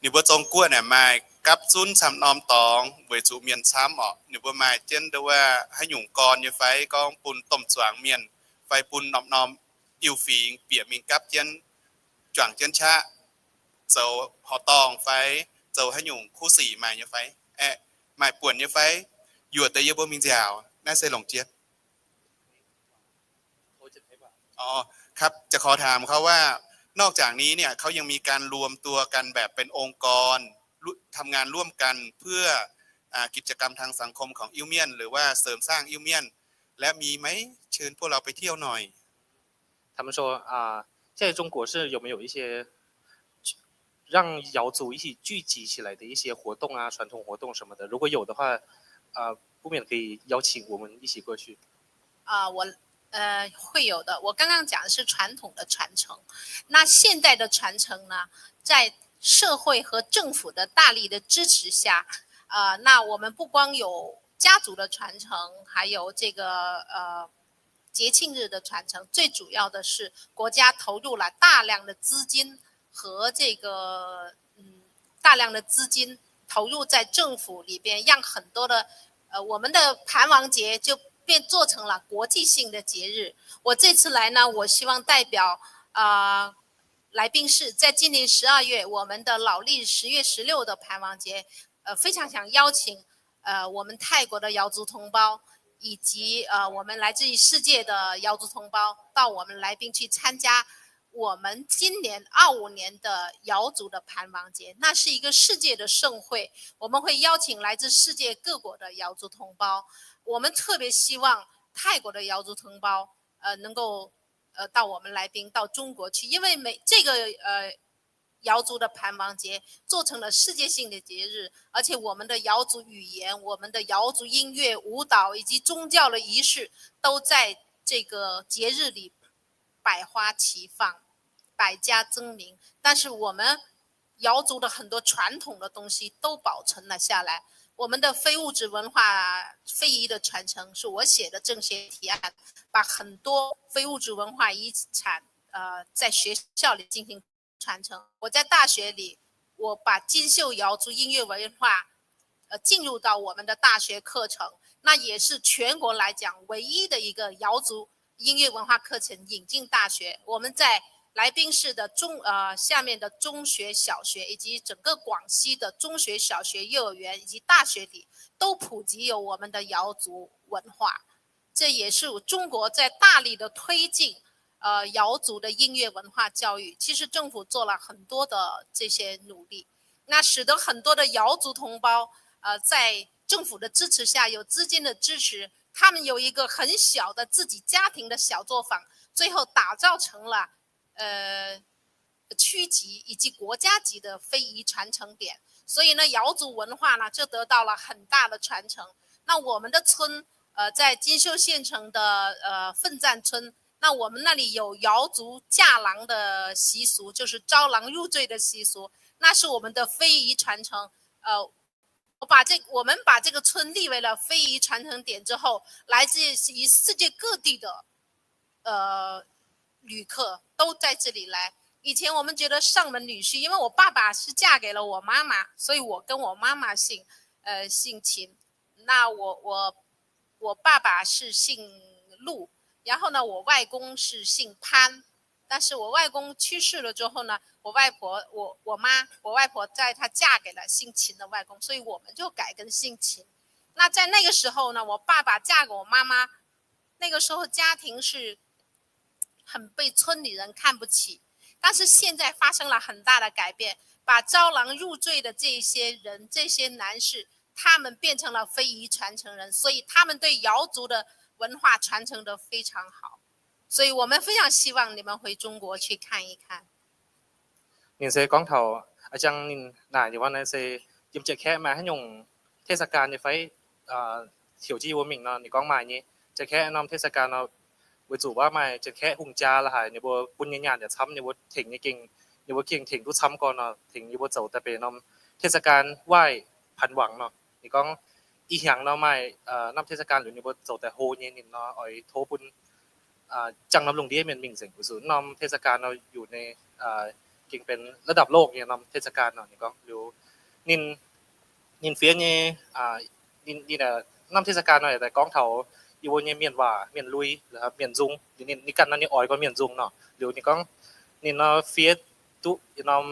ninh mbuo Zong-Guoqv naaic maaih gapv zunv camv norm dorngx weic zuqc mienh camv orqc. Ninh mbuo maaih jienv nduov haaix nyungc gorn nyei fai gorngv bun domh zuangx mienh fai bun norm-norm iu-fingx bieqc mingh gapv jienv, juangc jienv qaqv, zoux horqc dorngh fai zoux haaix nyungc kuv sic maaih nyei fai, aeqv, maaih buonc nyei fai, yuoqc deix yie mbuo mingh nziaauc, naaiv se longc jienv. ครับ จะขอถามเขาว่า นอกจากนี้เนี่ยเขายังมีการรวมตัวกันแบบเป็นองค์กร ทำงานร่วมกันเพื่ออ่ากิจกรรมทางสังคมของอิ้วเมี่ยน หรือว่าเสริมสร้างอิ้วเมี่ยน และมีไหม เชิญพวกเราไปเที่ยวหน่อย 他们说啊，在中国是有没有一些让瑶族一起聚集起来的一些活动啊，传统活动什么的？如果有的话，啊，不免可以邀请我们一起过去。 啊，我呃会有的。我刚刚讲的是传统的传承，那现代的传承呢，在社会和政府的大力的支持下，呃，那我们不光有家族的传承，还有这个呃节庆日的传承，最主要的是国家投入了大量的资金和这个嗯大量的资金投入在政府里边，让很多的呃我们的盘王节就变做成了国际性的节日。我这次来呢，我希望代表呃来宾是在今年十二月我们的老历十月十六的盘王节，呃非常想邀请呃我们泰国的瑶族同胞。以及呃我们来自于世界的瑶族同胞到我们来宾去参加我们今年二五年的瑶族的盘王节，那是一个世界的盛会，我们会邀请来自世界各国的瑶族同胞。我们特别希望泰国的瑶族同胞呃能够呃到我们来宾到中国去，因为每这个呃瑶族的盘王节做成了世界性的节日，而且我们的瑶族语言、我们的瑶族音乐、舞蹈以及宗教的仪式都在这个节日里百花齐放、百家争鸣。但是我们瑶族的很多传统的东西都保存了下来。我们的非物质文化非遗的传承是我写的政协提案，把很多非物质文化遗产呃在学校里进行传承。我在大学里，我把金秀瑶族音乐文化呃进入到我们的大学课程，那也是全国来讲唯一的一个瑶族音乐文化课程引进大学。我们在来宾市的中呃下面的中学、小学以及整个广西的中学、小学、幼儿园以及大学里都普及有我们的瑶族文化。这也是中国在大力的推进呃瑶族的音乐文化教育。其实政府做了很多的这些努力，那使得很多的瑶族同胞呃在政府的支持下，有资金的支持，他们有一个很小的自己家庭的小作坊，最后打造成了呃区级以及国家级的非遗传承点。所以呢，瑶族文化呢就得到了很大的传承。那我们的村呃在金秀县城的呃奋赞村，那我们那里有瑶族嫁郎的习俗，就是招郎入赘的习俗，那是我们的非遗传承。呃，我把这我们把这个村立为了非遗传承点之后，来自于世界各地的呃旅客都在这里来。以前我们觉得上门女婿，因为我爸爸是嫁给了我妈妈，所以我跟我妈妈姓呃姓秦。那我我我爸爸是姓陆，然后呢，我外公是姓潘，但是我外公去世了之后呢，我外婆我我妈我外婆在她嫁给了姓秦的外公，所以我们就改跟姓秦。那在那个时候呢，我爸爸嫁给我妈妈，那个时候家庭是很被村里人看不起，但是现在发生了很大的改变，把招郎入赘的这些人，这些男士，他们变成了非遗传承人，所以他们对瑶族的文化传承得非常好。所以我们非常希望你们回中国去看一看。 Ninh se gorngv taux a'jang ninh naaic ninh wuov naaiv se yiem Janx-Kaeqv maaih haaix nyungc เทศกาล nyei fai, heuc jienv yie mbuo mingh nor. Ninh gorngv maaih nyei. Janx-Kaeqv norm เทศกาล nor, weic zuqc wuov maaih Janx-Kaeqv hungh jaa la'haic, ninh mbuo bun nyei nyaanh yaac camv, ninh mbuo tengx nyei gengh, ninh mbuo gengh tengx duqv camv gorn nor, tengx yie mbuo zoux daaih benx norm เทศกาล ไหว้พันหวัง nor. Ninh gorngv ih hnyangx nor maaih norm เทศกาล liuz ninh mbuo zoux daaih hlo nyei. Ninh nor oix tov bun jangx norm lungh ndiev mienh mingh nzengc, weic zuqc norm เทศกาล nor yungz nyei gengh benx ระดับโลก nyei norm เทศกาล nor. Ninh gorngv liuz, ninh, ninh fiev nyei, ninh, norm เทศกาล nor daaih gorngv taux yie mbuo nyei mienh waac, mienh lui, mienh nzung. Ninh ganh nor ninh oix gorngv mienh nzung nor. Liuz ninh gorngv ninh nor fiev duqv norm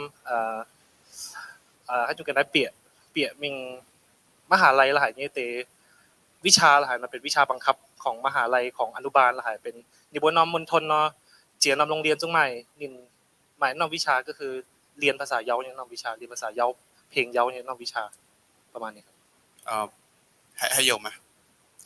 haaix nyungc ga'naaiv bieqc, bieqc mingh มหาลัย la'haic nyei deix วิชา la'haic nor benx วิชาบังคับ ของมหาลัย ของอนุบาล la'haic benx ninh mbuo norm มณฑล nor, ziex norm โรงเรียน zungv maaih ninh 买那种 visa ก็คือเรียนภาษาเยาว์เนี่ย 那种 visa เรียนภาษาเยาว์ เพลงเยาว์เนี่ย 那种 visa ประมาณนี้ครับ 还还有吗？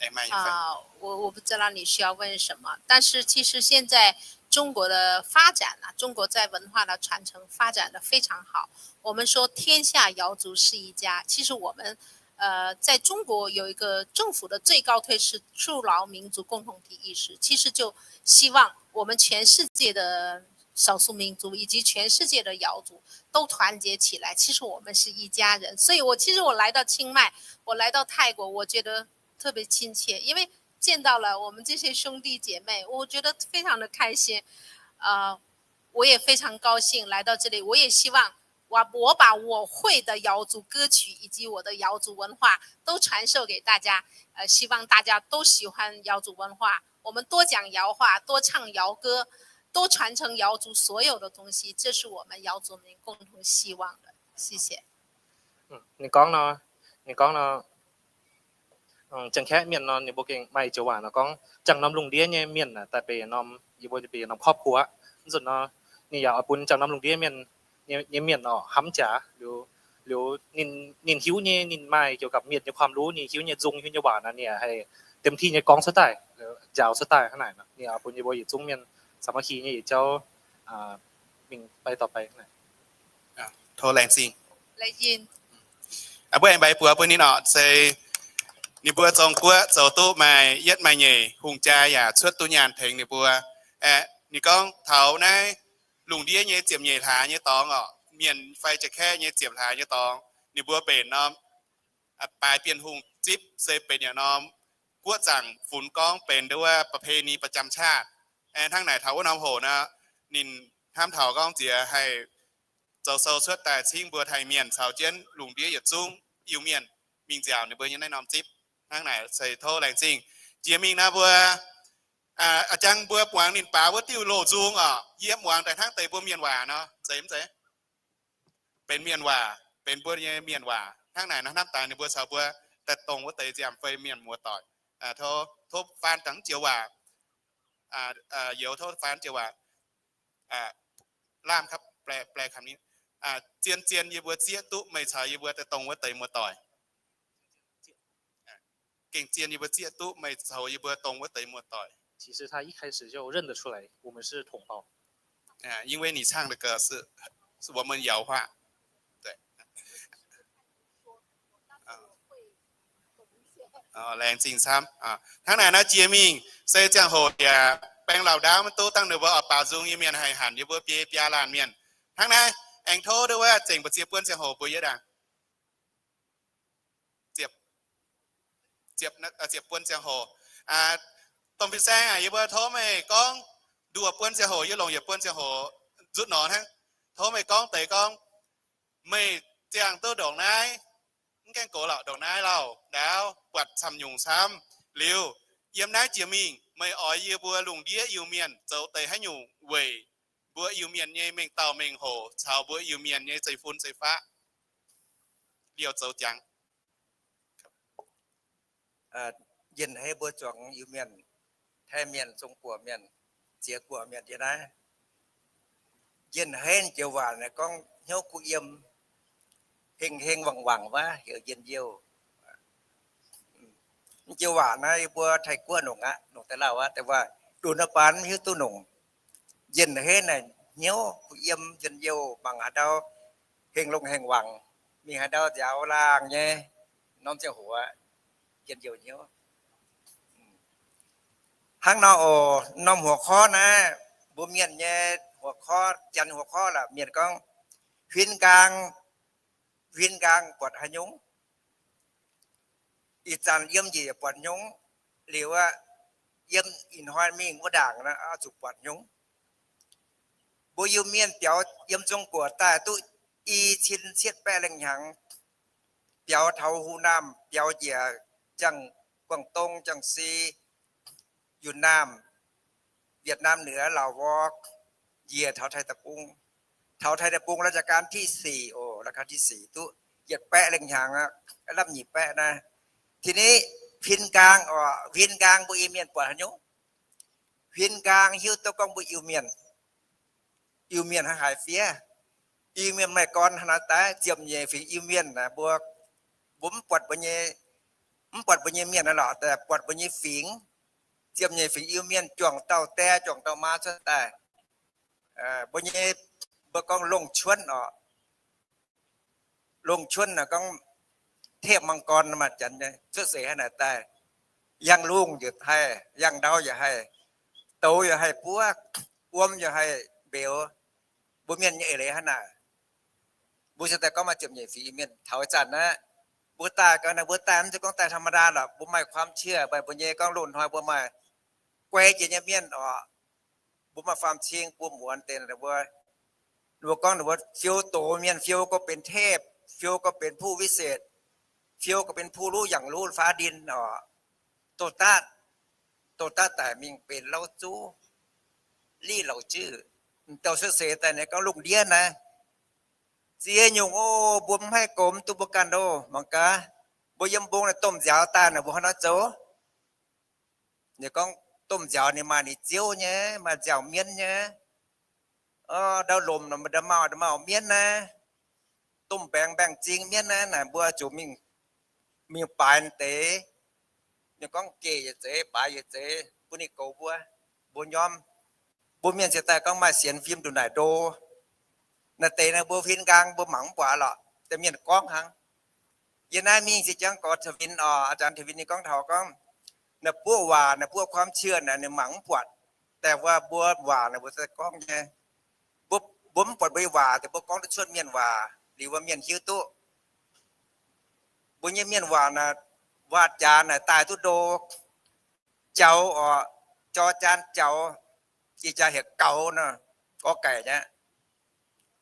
哎，慢一点。啊，我我不知道你需要问什么，但是其实现在中国的发展呢，中国在文化的传承发展的非常好。我们说天下瑶族是一家，其实我们呃，在中国有一个政府的最高推是筑牢民族共同体意识，其实就希望我们全世界的少数民族以及全世界的瑶族都团结起来，其实我们是一家人。所以我其实我来到清迈，我来到泰国，我觉得特别亲切，因为见到了我们这些兄弟姐妹，我觉得非常的开心。呃，我也非常高兴来到这里，我也希望我我把我会的瑶族歌曲以及我的瑶族文化都传授给大家。呃，希望大家都喜欢瑶族文化，我们多讲瑶话，多唱瑶歌，多传承瑶族所有的东西，这是我们瑶族民共同希望的。谢谢。 Ninh gorngv nor, ninh gorngv nor, ziangh kaeqv mienh nor ninh mbuo gengh maaih joux waac nor gorngv, ziangh norm lungh ndiev nyei mienh daaih benx norm, yie mbuo benx norm ครอบครัว aqv. Nzunc nor ninh yaac oix bun ziangh norm lungh ndiev mienh nyei mienh oc hnamv jaax liuz, liuz ninh hiuv nyei, ninh maaih เกี่ยวกับ mienh nyei ความรู้, ninh hiuv nyei nzung, hiuv nyei waac nor ninh haih เต็มที่ nyei gorngv cuotv daaih, njaaux cuotv daaih hnangv naaic. Ninh oix bun yie mbuo yietc zungv mienh สามัคคี nyei yietc jauv mingh ไปต่อไป hnangv naaic. Tov laengz zingh. Mbuo aengx mbaix buoz bun ninh oc, se ninh mbuo Zong-Guoqv zoux duqv maaih yietv maaih nyeic hungh jaa yaac cuotv duqv nyaanh tengx ninh mbuo. Aeqv, ninh gorngv taux naaiv lungh ndiev nyei ziepc nyeic hlaax nyei dorngx oc, mienh fai Janx-Kaeqv nyei ziepc hlaax nyei dorngx, ninh mbuo mbenc norm baaix Bienh Hungh zipv se benx yietc norm guoqv zaangc funx gorngv benx nduov ประเพณีประจำชาติ. Hnangv naaic taux wuov norm hoc nor, ninh hnamv taux gorngv nziex haih zoux sou cuotv daaih cingv mbuo Taiv mienh caux jienv lungh ndiev yietc zungv Iu-Mienh mingh nziaauc ninh mbuo nyei naaiv norm zipv. Hnangv naaic se tov laengz zingh. Jiex mingh naaiv mbuo, a'jang mbuo muangx ninh baaux wuov diuh loz-nzung oc, yie muangx daaih hnangv deix mbuo mienh waac nor, zeiz mv zeiz? Benx mienh waac, benx mbuo nyei mienh waac. Hnangv naaic nor hnamv daaih ninh mbuo caux mbuo daaih dongh wuov deix nziaamv-fei mienh muoz-doic. Tov faan dangx joux waac, youz tov faan joux waac. Laamh, zien-zien yie mbuo zieqv duqv meih caux yie mbuo daaih dongh wuov deix muoz-doic. Gengh zien yie mbuo zieqv duqv meih caux yie mbuo dongh wuov deix muoz-doic. 其实他一开始就认得出来，我们是同胞。因为你唱的歌是我们瑶话。Laengz zingh camv. Hnangv naaic naaiv jiex mingh se ziangh hoc yaac baeng lauh ndaauv maiv duqv dangh ninh mbuo oix baaux nzung nyei mienh haih hanc yie mbuo biei biaa laanh mienh. Hnangv naaiv aengx tov nduov wuov zengc mbu'ziex buonv ziangh hoc mbuox yie ndaangc. Ziepc buonv ziangh hoc. Domh fin-saeng aac, yie mbuo tov meih gorngv nduoh buonv ziangh hoc, yie longc yietc buonv ziangh hoc nzutv nor hnangv. Tov meih gorngv deix gorngv meih ziangh duqv ndongc naaiv, mv gaengh gox lorqc, ndongc naaiv lauh ndaauv buatc camv-nyungc camv. Liuz yiem naaiv jiex mingh meih oix yie mbuo lungh ndiev Iu-Mienh zoux deix haaix nyungc weic mbuo Iu-Mienh nyei mengh dauh mengh hoc caux mbuo Iu-Mienh nyei zeiv-fun zeiv-faqv liouh zoux jangx. Njien-hneiv mbuo zuangx Iu-Mienh, Taiv mienh, Zong-Guoqv mienh, Ziex Guoqv mienh yiem naaiv. Njien-hneiv joux waac naaic gorngv hnyouv kuh yiem, heng-heng wangc-wangc wuov heuc njien-youh. Joux waac naaiv yie mbuo Taiv-Guoqv nongc aqv, nongc daaih lauh aqv, da'faanh lunx aqv baan mv hiuv duqv nongc. Njien-hneiv naaic hnyouv kuh yiem, njien-youh, mangc haaix ndau heng longx hengh wangc, mingh haaix ndau nziaaux laangh nyei, norm ziangh hoc njien-youh hnyouv. Hnangv nor oc, norm หัวข้อ naaiv, mbuo mienh nyei หัวข้อ, Janx หัวข้อ laaix mienh gorngv, huin nqaang, huin nqaang buatc haaix nyungc. Ih zanc yiem njiec buatc nyungc, liuz aqv, yiem ih hnoi mingh wuov ndaangc oix zuqc buatc nyungc. Mbuo Iu-Mienh biaux yiem Zong-Guoqv daaih duqv i cin cietv baeqv lengh hnyangx, biaux taux Hu Naamh, biaux njiec ziangh Guangv Dong, Jiangxi, Yunnan, Việt Nam เหนือ, Laos, Mborqv, njiec taux Taiv Deic-Bung. Taux Taiv Deic-Bung รัชกาลที่สี่ oc, รัชกาลที่สี่ duqv yietc baeqv lengh hnyangx aqv, lamh nyic baeqv naaiv. Tih ni huin nqaang oc, huin nqaang mbuo Iu-Mienh buatc haaix nyungc? Huin nqaang hiuv duqv gorngv mbuo Iu-Mienh Iu-Mienh hnangv haaix fiev. Iu-Mienh maaih gorn hnangv naaiv daaih, ziepc nyeic fingx Iu-Mienh naaic mbuo, mbuo mv buatc mbuo nyei, mv buatc mbuo nyei mienh naaic lorqc, buatc mbuo nyei fingx. Ziepc nyeic fingx Iu-Mienh juangc dauh die juangc dauh maa cuotv daaih. Mbuo nyei, mbuo gorngv longh cuonv oc. Longh cuonv naaic gorngv เทพมังกร maaih janx cuotv seix hnangv naaic daaih. Yangh lungh yaac haih, yangh ndau yaac haih, douz yaac haih buov, wuom yaac haih mbeux. Mbuo mienh nyei eix leiz hnangv naaic. Mbuo se daaih gorngv maaih ziepc nyeic fingx Iu-Mienh taux ih zanc naaiv, mbuo daaih gau naaic, mbuo daaih mv zeiz gorngv daaih ธรรมดา lorqc, mbuo maaih ความเชื่อ mbuo nyei gorngv loz-hnoi mbuo maaih guai jiex nyei mienh oc. Mbuo maaih faam-cing buo muonz deix mbuo, mbuo gorngv mbuo fiou doz mienh, fiou gorngv benx เทพ, fiou gorngv benx ผู้วิเศษ, fiou gorngv benx ผู้รู้อย่างรู้ฟ้าดิน oc. Doz daaih, doz daaih daic mingh benx lauv zuv, liv lauv juv. Dauh cuotv seix daaih ninh gorngv lungh ndiev naaiv, ziex nyungc oc, mbuo mv haih goux mv duqv mbuo ganh oc. Mangc gaax, mbuo yiem mbong naaic domh nziaaux daaih naaic mbuo hnangv nor zoux. Ninh gorngv domh nziaaux ninh maaih ninh ziouv nyei, maaih nziaaux mienv nyei. Ndau lomc nor ndau mauh, ndau mauh mienv naaiv, domh mbaengx mbaengx-zing mienv naaiv naaic, mbuo zuqc mingh, mingh baaix deix. Ninh gorngv geh yietc zeiz, baaix yietc zeiz bun ninh goux mbuo, mbuo nyormv. Mbuo mienh cingx daaih gorngv maaih sienx fim nduqc naaic ndo. Naaiv deix naaiv mbuo huin nqaang mbuo mangc mv buatc lorqc, deix mienh gorngv hnangv. Yie naaiv mingh se jangv gorx Tauv Win oc, อาจารย์ Tauv Win ninh gorngv taux gorngv, naaiv buoqv waac, naaiv buoqv ความเชื่อ naaic ninh mangc mv buatc. Daaih wuov mbuo waac naaic mbuo se gorngv nyei. Mbuo, mbuo mv buatc mbuo nyei waac, daaih mbuo gorngv duqv cuotv mienh waac liuz mbuo mienh hiuv duqv. Mbuo nyei mienh waac naaic, waac-jaax naaic daaih duqv ndo. Jaux oc, jor jaan jaux, ih jaax heuc gaux nor, gorx gaic nyei.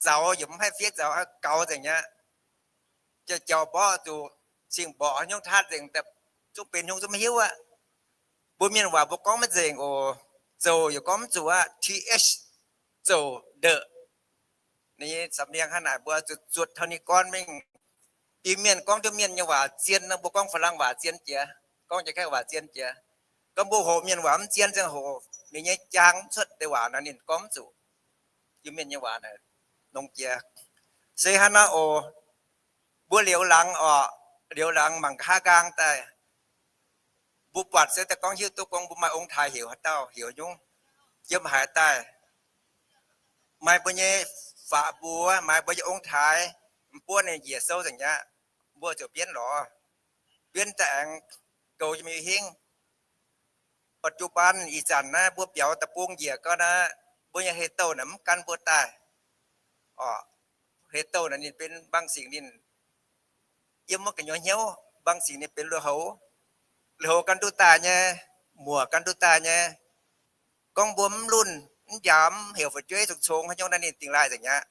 Zaux yaac mv haih fiev zaux, gaux nzengc nyei. Jaux mborqv zuqc cing mborqc haaix nyungc taatv nzengc, zungv benx haaix nyungc zungv maiv hiuv aqv. Mbuo mienh waac mbuo gorngv maiv nzengc oc. Zouc yaac gorngv mv zuqc aqv, th, zouc, ndeuc. Ninh nyei สำเนียง hnangv naaic, mbuo zuqc zuotc taux ninh gorn mingh. Iu-Mienh gorngv duqv mienh nyei waac zien nor, mbuo gorngv ฝรั่ง waac zien jiex, gorngv Janx-Kaeqv waac zien jiex. Gorngv mbuo hoqc mienh waac mv zien ziangh hoc, ninh nyei jaang mv cuotv deix waac nor ninh gorngv mv zuqc. Iu-Mienh nyei waac naaic nongx jiex. Se hnangv naaiv oc, mbuo liuz laangz oc, liuz laangz mangc nqa'haav nqaang daaih, mbuo buatc se daaih gorngv hiuv duqv gorngv mbuo maaih ong-taaix heuc haaix dauh, heuc nyungc, yiem haaix daaih. Maaih mbuo nyei faatv mbuox, maaih mbuo nyei ong-taaix, mv buov ninh njiec sou nzengc aqv. Mbuo ziouc bienv lorz, bienv daaih aengx goux jiex mingh hingv. ปัจจุบัน ih zanc naaiv mbuo biaux deic-bung njiec gau naaiv, mbuo nyei heh douh naaic mv gan mbuo daaih. Oc, heh douh naaic ninh benx บางสิ่ง ninh yiem wuov gu'nyuoz hnyouv, บางสิ่ง ninh benx lui-houx. Lui-houx gan duqv daaih nyei, muoc gan duqv daaih nyei. Gorngv mbuo mv lunh, mv njaaux, mv heuc fu'jueiv cong-cong haaix nyungc naaiv ninh dingh laaih nzengc aqv.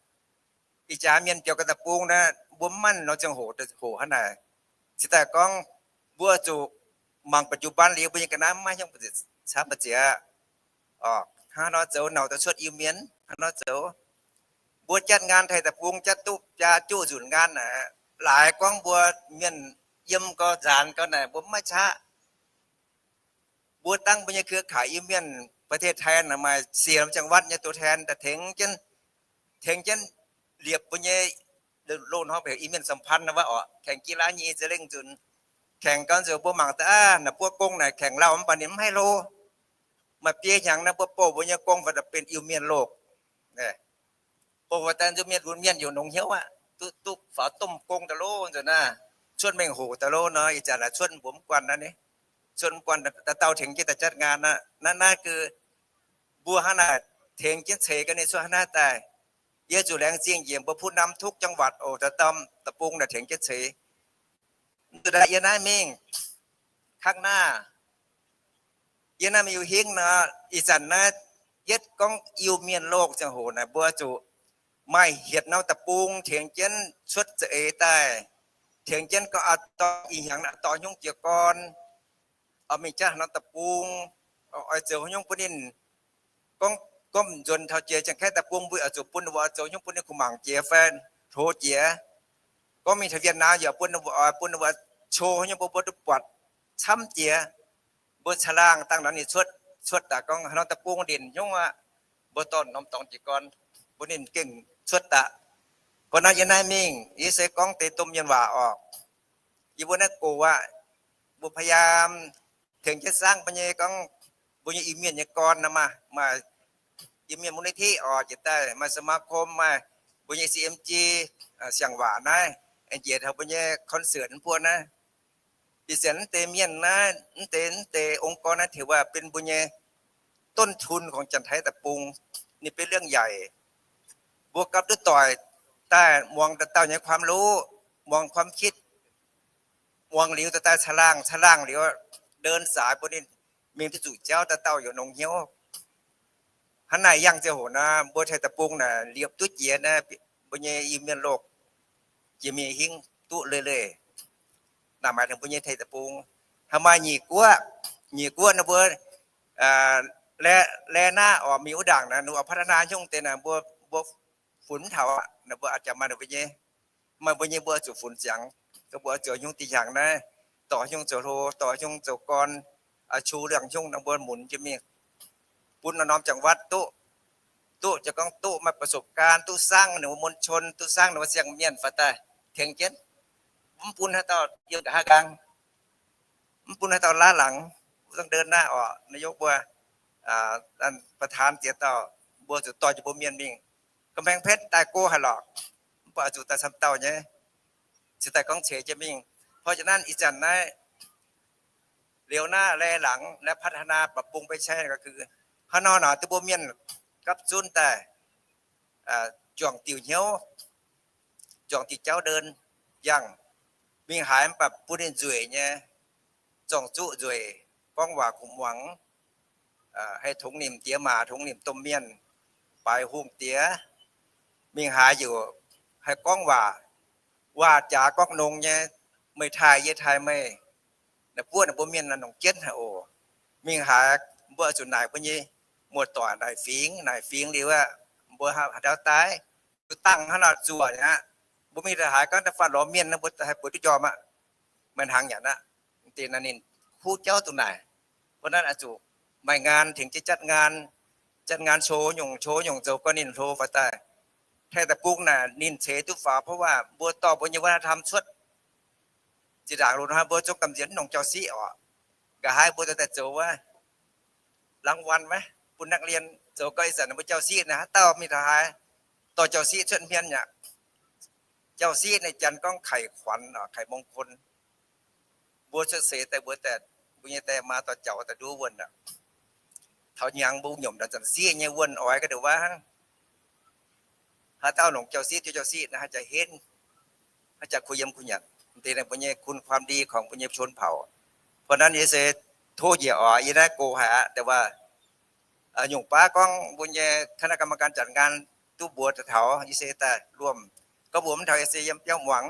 Ih jaax mienh biaux gau deic-bung naaiv, mbuo mv manc nor ziangh hoc, hoc hnangv naaic. Cingx daaih gorngv mbuo zuqc mangc ปัจจุบัน liuz mbuo nyei ga'naaiv mv maaih hnyouv camv mbu'ziex. Oc, hnangv nor zoux, nauc daaih cuotv Iu-Mienh hnangv nor zoux. Mbuo jatv ngaan taaih deic-bung, jatv duqv biaa juqv nzunc ngaan naaic, laaix gorngv mbuo mienh yiem gau, nzaanx gau naaic, mbuo mv maaih qaqv. Mbuo dangv mbuo nyei เครือข่าย Iu-Mienh ประเทศไทย naaic maaih siec ziangh วัด nyei ตัวแทน daaih tengx jienv, tengx jienv liepc mbuo nyei loz-hnoi heuc Iu-Mienh สัมพันธ์ naaiv wuov oc, แข่งกีฬา nyei za'lengh nzunc. แข่ง gau nzunc mbuo mangc daaih aqv, naaiv buov gong naaic แข่งเหล้า mv baac ninh mv haaix loz. Maaih biei hnyangx naaiv mbuo bouh mbuo nyei gong fai benx Iu-Mienh loh. Bouh fai daaih nzunc mienh lunx mienh yaac nongx hnyouv aqv, duqv, duqv faaux domh gong daaih loh nzunc naaiv. Cuotv mengh hoc daaih loh nor, ih zanc naaic cuotv mbuo mv guanh naaiv, cuotv mv guanh, dauh dauh tengx jienv daaih jatv ngaan aqv. Naaiv, naaiv gau mbuo hnangv naaic tengx jienv ceix ga'naaiv cuotv hnangv naaiv daaih. Yie zuqc laengz zingh njiec mbuo ผู้นำทุกจังหวัด oc, dauh dauh deic-bung naaic tengx jienv ceix. Nzunc naaiv yie naaiv mingh, ข้างหน้า yie naaiv mingh Iu-Hingv nor, ih zanc naaiv yietv gorngv Iu-Mienh loh ziangh hoc naaic mbuo zuqc maaih hietc norm deic-bung tengx jienv cuotv za'eix daaih, tengx jienv gorngv aa dorh ih hnyangx naaiv dorh nyungc jiez gorn, oix mingh jatv haaix norm deic-bung, oix zoux haaix nyungc bun ninh. Gorngv, gorngv nzuonx taux jiex Janx-Kaeqv deic-bung mbuo oix zuqc bun ninh mbuo oix zoux haaix nyungc bun ninh kuh mangc jiex fai hlo jiex. Gorngv mingh taux Việt Nam yaac bun ninh mbuo, oix bun ninh mbuo co haaix nyungc bun mbuo duqv buatc camv jiex. Mbuo caangh laangh dangh nor ninh cuotv, cuotv daaih gorngv haaix norm deic-bung ndinc nyungc aqv, mbuo dorh norm dorngx jiez gorn. bun ninh gengh cuotv daaih. Gorngv naaiv yie naaiv mingh, yie se gorngv deix domh mienh waac orqc. Yie mbuo naaiv gox aqv, mbuo พยายาม tengx jienv zaangv mbuo nyei gorngv mbuo nyei Iu-Mienh nyei gorn nor maah, maaih Iu-Mienh มูลนิธิ orqc, jiex daaih maaih สมาคม, maaih mbuo nyei ซีเอ็มจี siang-waac naaiv, aengx jiex taux mbuo nyei คอนเสิร์ต mv buo naaiv. Ih zanc mv deix mienh naaiv, mv deix, mv deix องค์กร naaiv ถือว่า benx mbuo nyei ต้นทุน ของ Janx-Taiv deic-bung. Ninh benx เรื่องใหญ่. Mbuo gapv duqv doic daaih muangx dauh dauh nyei ความรู้, muangx ความคิด, muangx liuz daaih daaih caangh laangh, caangh laangh liuz เดินสาย bun ninh mingh duqv zuqc jauv, dauh dauh yaac nongx hnyouv. Hnangv naaic yangh ziangh hoc naaiv, mbuo Taiv deic-bung naaic liepc duqv jiex naaiv, mbuo nyei Iu-Mienh loh jiex mingh hingv duqv leiz-leiz. Naaic maaih tengx mbuo nyei Taiv deic-bung. Hnangv maaih nyic guoqv, nyic guoqv naaiv mbuo laeh, laeh naaiv orqc, mingh wuov ndaangc naaic, ninh oix พัฒนา nyungc deix naaic, mbuo, mbuo funx mv taux aqv. Naaic mbuo a'jangc maaih ninh mbuo nyei, maaih mbuo nyei mbuo oix zuqc funx ziangx. Mbuo oix zuqc nyungc dih hnyangx naaiv, dorh nyungc zoux hlo, dorh nyungc zoux gorn, qu liangh nyungc naaiv mbuo munx jienv mingh bun norm-norm จังหวัด duqv, duqv jiex gorngv duqv maaih ประสบการณ์, duqv saangv ninh mbuo มวลชน, duqv saangv ninh mbuo siang-mienh faaux daaih tengx jienv. Mv bun haaix dauh yiem nqa'haav nqaang, mv bun haaix dauh laav laangz. Mbuo dangh เดินหน้า naaiv orqc, นายก mbuo, ประธาน ziex dauh, mbuo zuqc dorh jienv mbuo mienh mingh. กำแพงเพชร daaih go haic lorqc, mv baac oix zuqc daaih camv dauh nyei, cingx daaih gorngv ceix jienv mingh. เพราะฉะนั้น ih zanc naaiv liuz naaiv laeh laangz และ พัฒนา ปรับปรุง ไปใช้ ก็คือ hnangv nor naaic duqv mbuo mienh gapv zunv daaih juangc diuc hnyouv, juangc diuc jauv เดิน yangh, mingh haaix mv baac bun ninh nzueic nyei, zorng-zuqv nzueic, gorngv waac kuv muangx, haih tongx nimc diex maac, tongx nimc domh mienh, baaix hungh diex. Mingh haaix yaac haih gorngv waac, waac jaax gorngv nongx nyei, meih taaih yie taaih meih. Naaiv buov naaic mbuo mienh naaiv nongc jienv haic oc. Mingh haaix mbuo zuqc naaic mbuo nyei muoz-doic naaic fingx, naaic fingx liuz aqv, mbuo haaix ndau daaih, zuqc dangh hnangv naaic zuoqc aqv. Mbuo mingh daaih haaix gorngv da'faanh lorz mienh, mbuo haih bueix duqv njormh aqv. Maaih hnaangx nyanc aqv. Deix naaiv ninh kuv jauv duqv naaic. Mbuo naaiv oix zuqc maaih งาน tengx jienv จัดงาน, จัดงาน โชว์ nyungc, โชว์ nyungc zoux gorngv ninh hlo faaux daaih. Taiv deic-bung naaic ninh ceix duqv faaux, เพราะว่า mbuo dorh mbuo nyei วัฒนธรรม cuotv. Zinh ndaangc loz-hnoi mbuo zungv gamh nziex nongc jauv-siqv orqc. Nqa'haav mbuo daaih zoux wuov รางวัล maiv bun นักเรียน zoux gau. Ih zanc mbuo jauv-siqv naaiv haaix dauh mingh taux haaix, dorh jauv-siqv cuotv hmien aqv. Jauv-siqv naaiv Janx gorngv ไข่ขวัญ, ไข่มงคล. Mbuo cuotv seix daaih mbuo, mbuo nyei daaih maa dorh jaux daaih nduov wuonh aqv. Taux hnyangx mbuo nyomc daaih zanc-sieqv nyei wuonh oix ga'ndongc waac hnangv. Haaix dauh longc jauv-siqv, jauv-siqv naaiv haaix jaax henv, haaix jaax kuh yiem kuh nyanc. Deix naaiv mbuo nyei คุณความดี ของ mbuo nyei ชนเผ่า. เพราะฉะนั้น yie se tov njiec oc, yie naaiv gox haic aqv, แต่ว่า nyungc baav gorngv mbuo nyei คณะกรรมการจัดงาน duqv mbuox daaih taux, yie se daaih luomh. Gorngv mbuox mv taux, yie se yiem biauv muangx.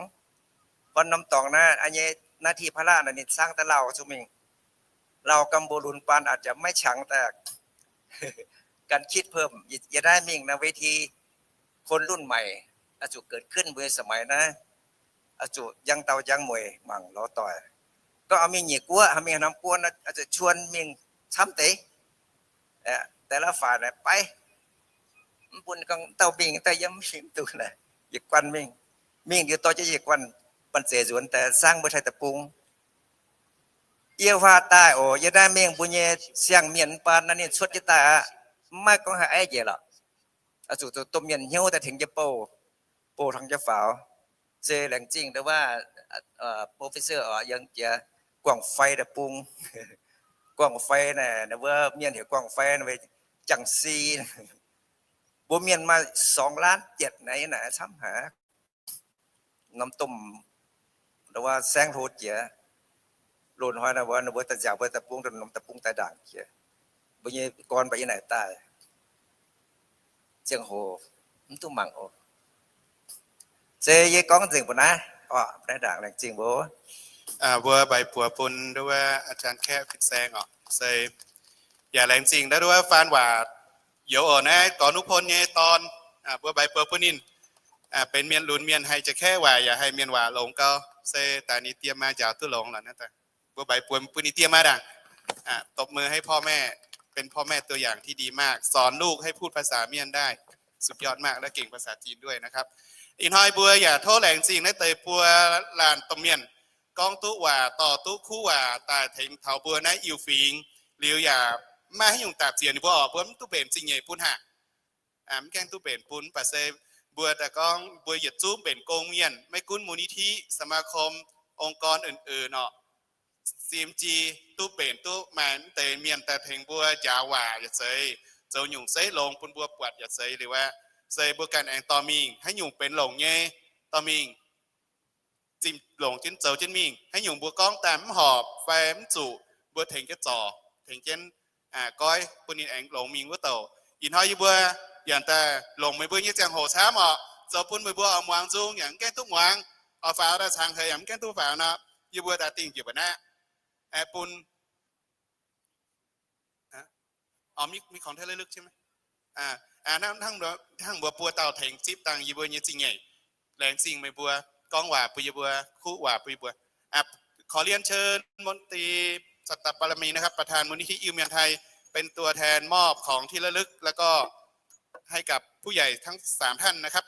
วันน้ำตอง naaiv nyei หน้าที่ภาระ naaiv ninh caangv daaih lauh zuqc mingh. Lauh ganh mbuo lunx baan aeqv, jaax maiv qangx daaih gan kitv peuh. Yie naaiv mingh naaiv เวที คนรุ่นใหม่ oix zuqc เกิดขึ้น mbuo nyei สมัย naaiv, oix zuqc njang dauh njang mueic mangc lorz doic. Gorngv oix mingh nyiec guoqv, mingh norm guoqv, oix zuqc ชวน mingh camv deix. Daaih la'faanh naaiv baiv, mv bun gorngv dauh mingh, dauh yiem mv duqv naaic, yietc guanh mingh. Mingh liuz dorh jienv yietc guanh banh zeic nzuonx daaih saangv mbuo Taiv deic-bung. Yie huaah daaih oc, yie naaiv mingh mbuo nyei siang-mienh mv baac naaiv ninh cuotv jienv daaih aqv. Mv maaih gorngv haaix aiv njiec lorqc. Oix zuqc zoux domh mienh hnyouv daaih tengx jienv bouh, bouh tangx jienv faaux. Se laengz zingh ndau wuov professor oc, yangh jiex Guangv Fai deic-bung. Guangv Fai naaic, wuov mienh heuc Guangv Fai, จังซี. Mbuo mienh maaih สองล้านเจ็ด naaiv, naaic camv haic. Norm domh ndau wuov saengv hlo jiex. Loz-hnoi naaiv mbuo daaih nziaauc mbuo deic-bung, norm deic-bung daaih ndaangc jiex. Mbuo nyei gorn mbaac yie naaic daaih ziangh hoc mv duqv mangc oc. Se yie gorngv nzengc mbuo naaiv oc, naaiv ndaangc laengz zingh mbuo. Mbuo mbaaix buoz bun ndau wuov อาจารย์ Kaeqv fin-saeng oc. Se yaac laengz zingh ndau wuov faan waac youz oc, naaiv gorx นุพล nyei dorn. Mbuo mbaaix buoz bun ninh benx mienh lunx mienh, haih jiex kaeqv waaic yaac haih mienh waac longx gau. Se daaih ninh diex maa njaaux duqv longx lorqc naaiv daaih. Mbuo mbaaix buoz bun ninh diex maa ndaangc. ตบมือให้พ่อแม่ เป็นพ่อแม่ตัวอย่างที่ดีมาก สอนลูกให้พูดภาษาเมียนได้ สุดยอดมาก และเก่งภาษาจีนด้วยนะครับ Ih hnoi mbuo yaac tov laengz zingh naaiv deix buo laanh domh mienh gorngv duqv waac, dorh duqv kuv waac daaih tengx taux mbuo naaiv Iu Fingx. Liuz yaac maiv haaix nyungc dapc ziec ninh mbuo oc, mbuo mv duqv mbenc zingh nyeic bun haic. Mv gaengh duqv mbenc bun, mv baac se mbuo daaih gorngv mbuo yietc zungv mbenc gong mienh, maiv gunv มูลนิธิ สมาคม องค์กรอื่นๆ orqc, C M G duqv mbenc duqv maaih mv deix mienh daaih tengx mbuo njaaux waac yaac zeiz, zoux nyungc zeiv longx bun mbuo buatc yaac zeiz liuz aqv. Se mbuo ganh aengx dorh mingh, haaix nyungc benx longc nyei, dorh mingh zinh longc jienv zoux jienv mingh. Haaix nyungc mbuo gorngv daaih mv horpc fai mv zuqc, mbuo tengx jienv zorc, tengx jienv goiv bun ninh aengx longx mingh wuov douc. Ih hnoi yie mbuo yaac daaih longc meih mbuo nyei ziangh hoc camv orqc, zoux bun meih mbuo oix muangx nzung yaac mv gaengh duqv muangx, oix faaux daaih cangx heix yaac mv gaengh duqv faaux nor, yie mbuo daaih dingh njiec mbuo naaiv bun hnangv mbuo buo dauh tengx zipv dangh yie mbuo nyei zingh nyeic. Laengz zingh meih mbuo gorngv waac bun yie mbuo, kuv waac bun yie mbuo. ขอเรียนเชิญมนตรีสัตตบารมีนะครับ ประธานมูลนิธิอิวเมียงไทย เป็นตัวแทนมอบของที่ระลึก แล้วก็ให้กับผู้ใหญ่ทั้งสามท่านนะครับ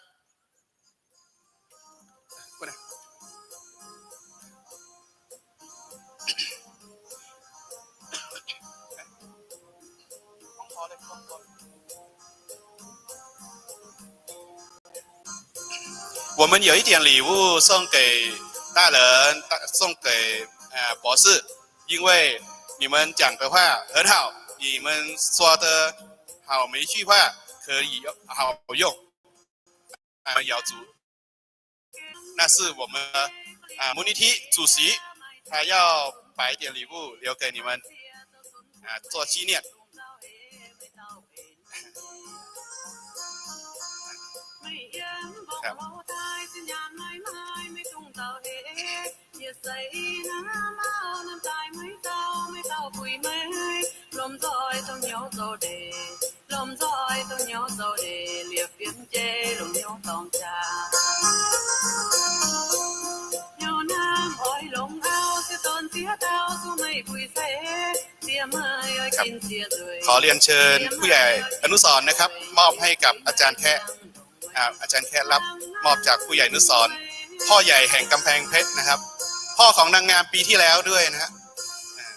我们有一点礼物送给大人，送给，呃，博士，因为你们讲的话很好，你们说的好每一句话可以好用。 那是我们的，啊，มูลนิธิ 主席，他要把一点礼物留给你们，啊，做纪念。 ขอเรียนเชิญผู้ใหญ่อนุสรณ์นะครับ มอบให้กับอาจารย์แคะ อ่า อาจารย์แคะรับมอบจากผู้ใหญ่อนุสรณ์ พ่อใหญ่แห่งกำแพงเพชรนะครับ พ่อของนางงามปีที่แล้วด้วยนะฮะ อ่า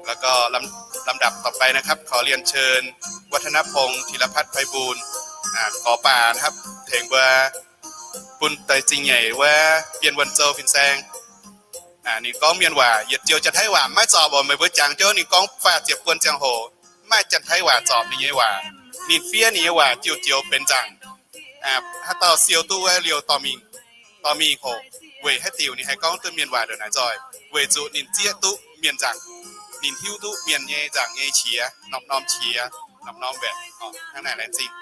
แล้วก็ลำ ลำดับต่อไปนะครับ ขอเรียนเชิญ วัฒนพงษ์ ธีรพัฒน์ไพบูลย์ อ่า กอป่านะครับ tengx mbuo bun deix zingh nyeic wuov Bienh Wuonh Zou fin-saeng. Ninh gorngv mienh waac yietc joux Janx-Taiv waac maiv zorpc oc. Meih mbuo jangx jienv ninh gorngv faah ziepc buon ziangh hoc, maaih Janx-Taiv waac zorpc ninh nyei waac. Ninh fiev ninh nyei waac jiu joux benx nzaangc. Haaix dauh siou duqv wuov liouh dorh mingh, dorh mingh hoc, weic haaix diuc ninh haih gorngv duqv mienh waac ndongc naaic nzoih? Weic zuqc ninh zieqv duqv mienh nzaangc. Ninh hiuv duqv mienh nyei nzaangc nyei qiex, norm-norm qiex, norm-norm mbaeqc. Hnangv naaic laengz zingh.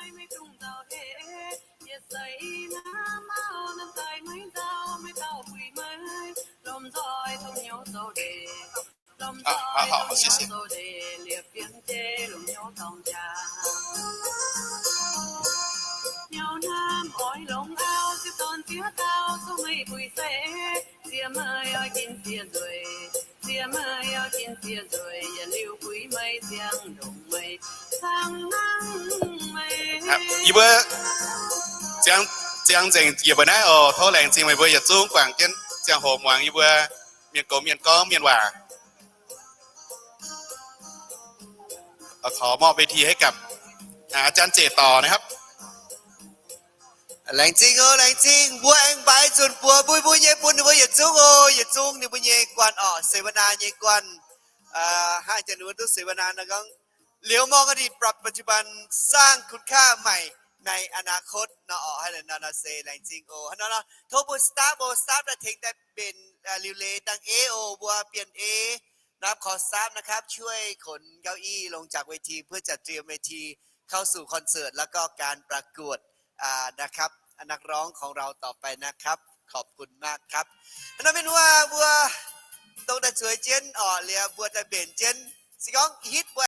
ครับ yie mbuo ziangx, ziangx nzengc yie mbuo naaiv oc. Tov laengz zingh meih mbuo yietc zungv guangc jienv ziangh hoc muangx yie mbuo mienh gox mienh gorngv mienh waac. ขอมอบเวทีให้กับ อาจารย์เจตต่อนะครับ Laengz zingh oc, laengz zingh. Mbuo aengx mbaix nzunc buoz mbui mbui nyei bun ninh mbuo yietc zungv oc. Yietc zungv ninh mbuo nyei guanh orqc, เสวนา nyei guanh. Hnangv jiex ninh mbuo duqv เสวนา nor gorngv เหลียวมองอดีต ปรับปัจจุบัน สร้างคุณค่าใหม่ในอนาคต nor orqc. Haaix nor nor se laengz zingh oc. Haaix nor nor tov mbuo staff oc, staff daaih tengx daaih mbenc liuc leiz dangh ei oc. Mbuo bienh ei นะครับ ขอ staff นะครับ ช่วยขนเก้าอี้ลงจากเวที เพื่อจัดเตรียมเวทีเข้าสู่คอนเสิร์ต แล้วก็การประกวด อ่า นะครับ นักร้องของเราต่อไปนะครับ ขอบคุณมากครับ Hnangv naaiv mienh waac mbuo dongh daaih zueiz jienv orqc, liuz mbuo daaih mbenc jienv. Se gorngv hitv mbuo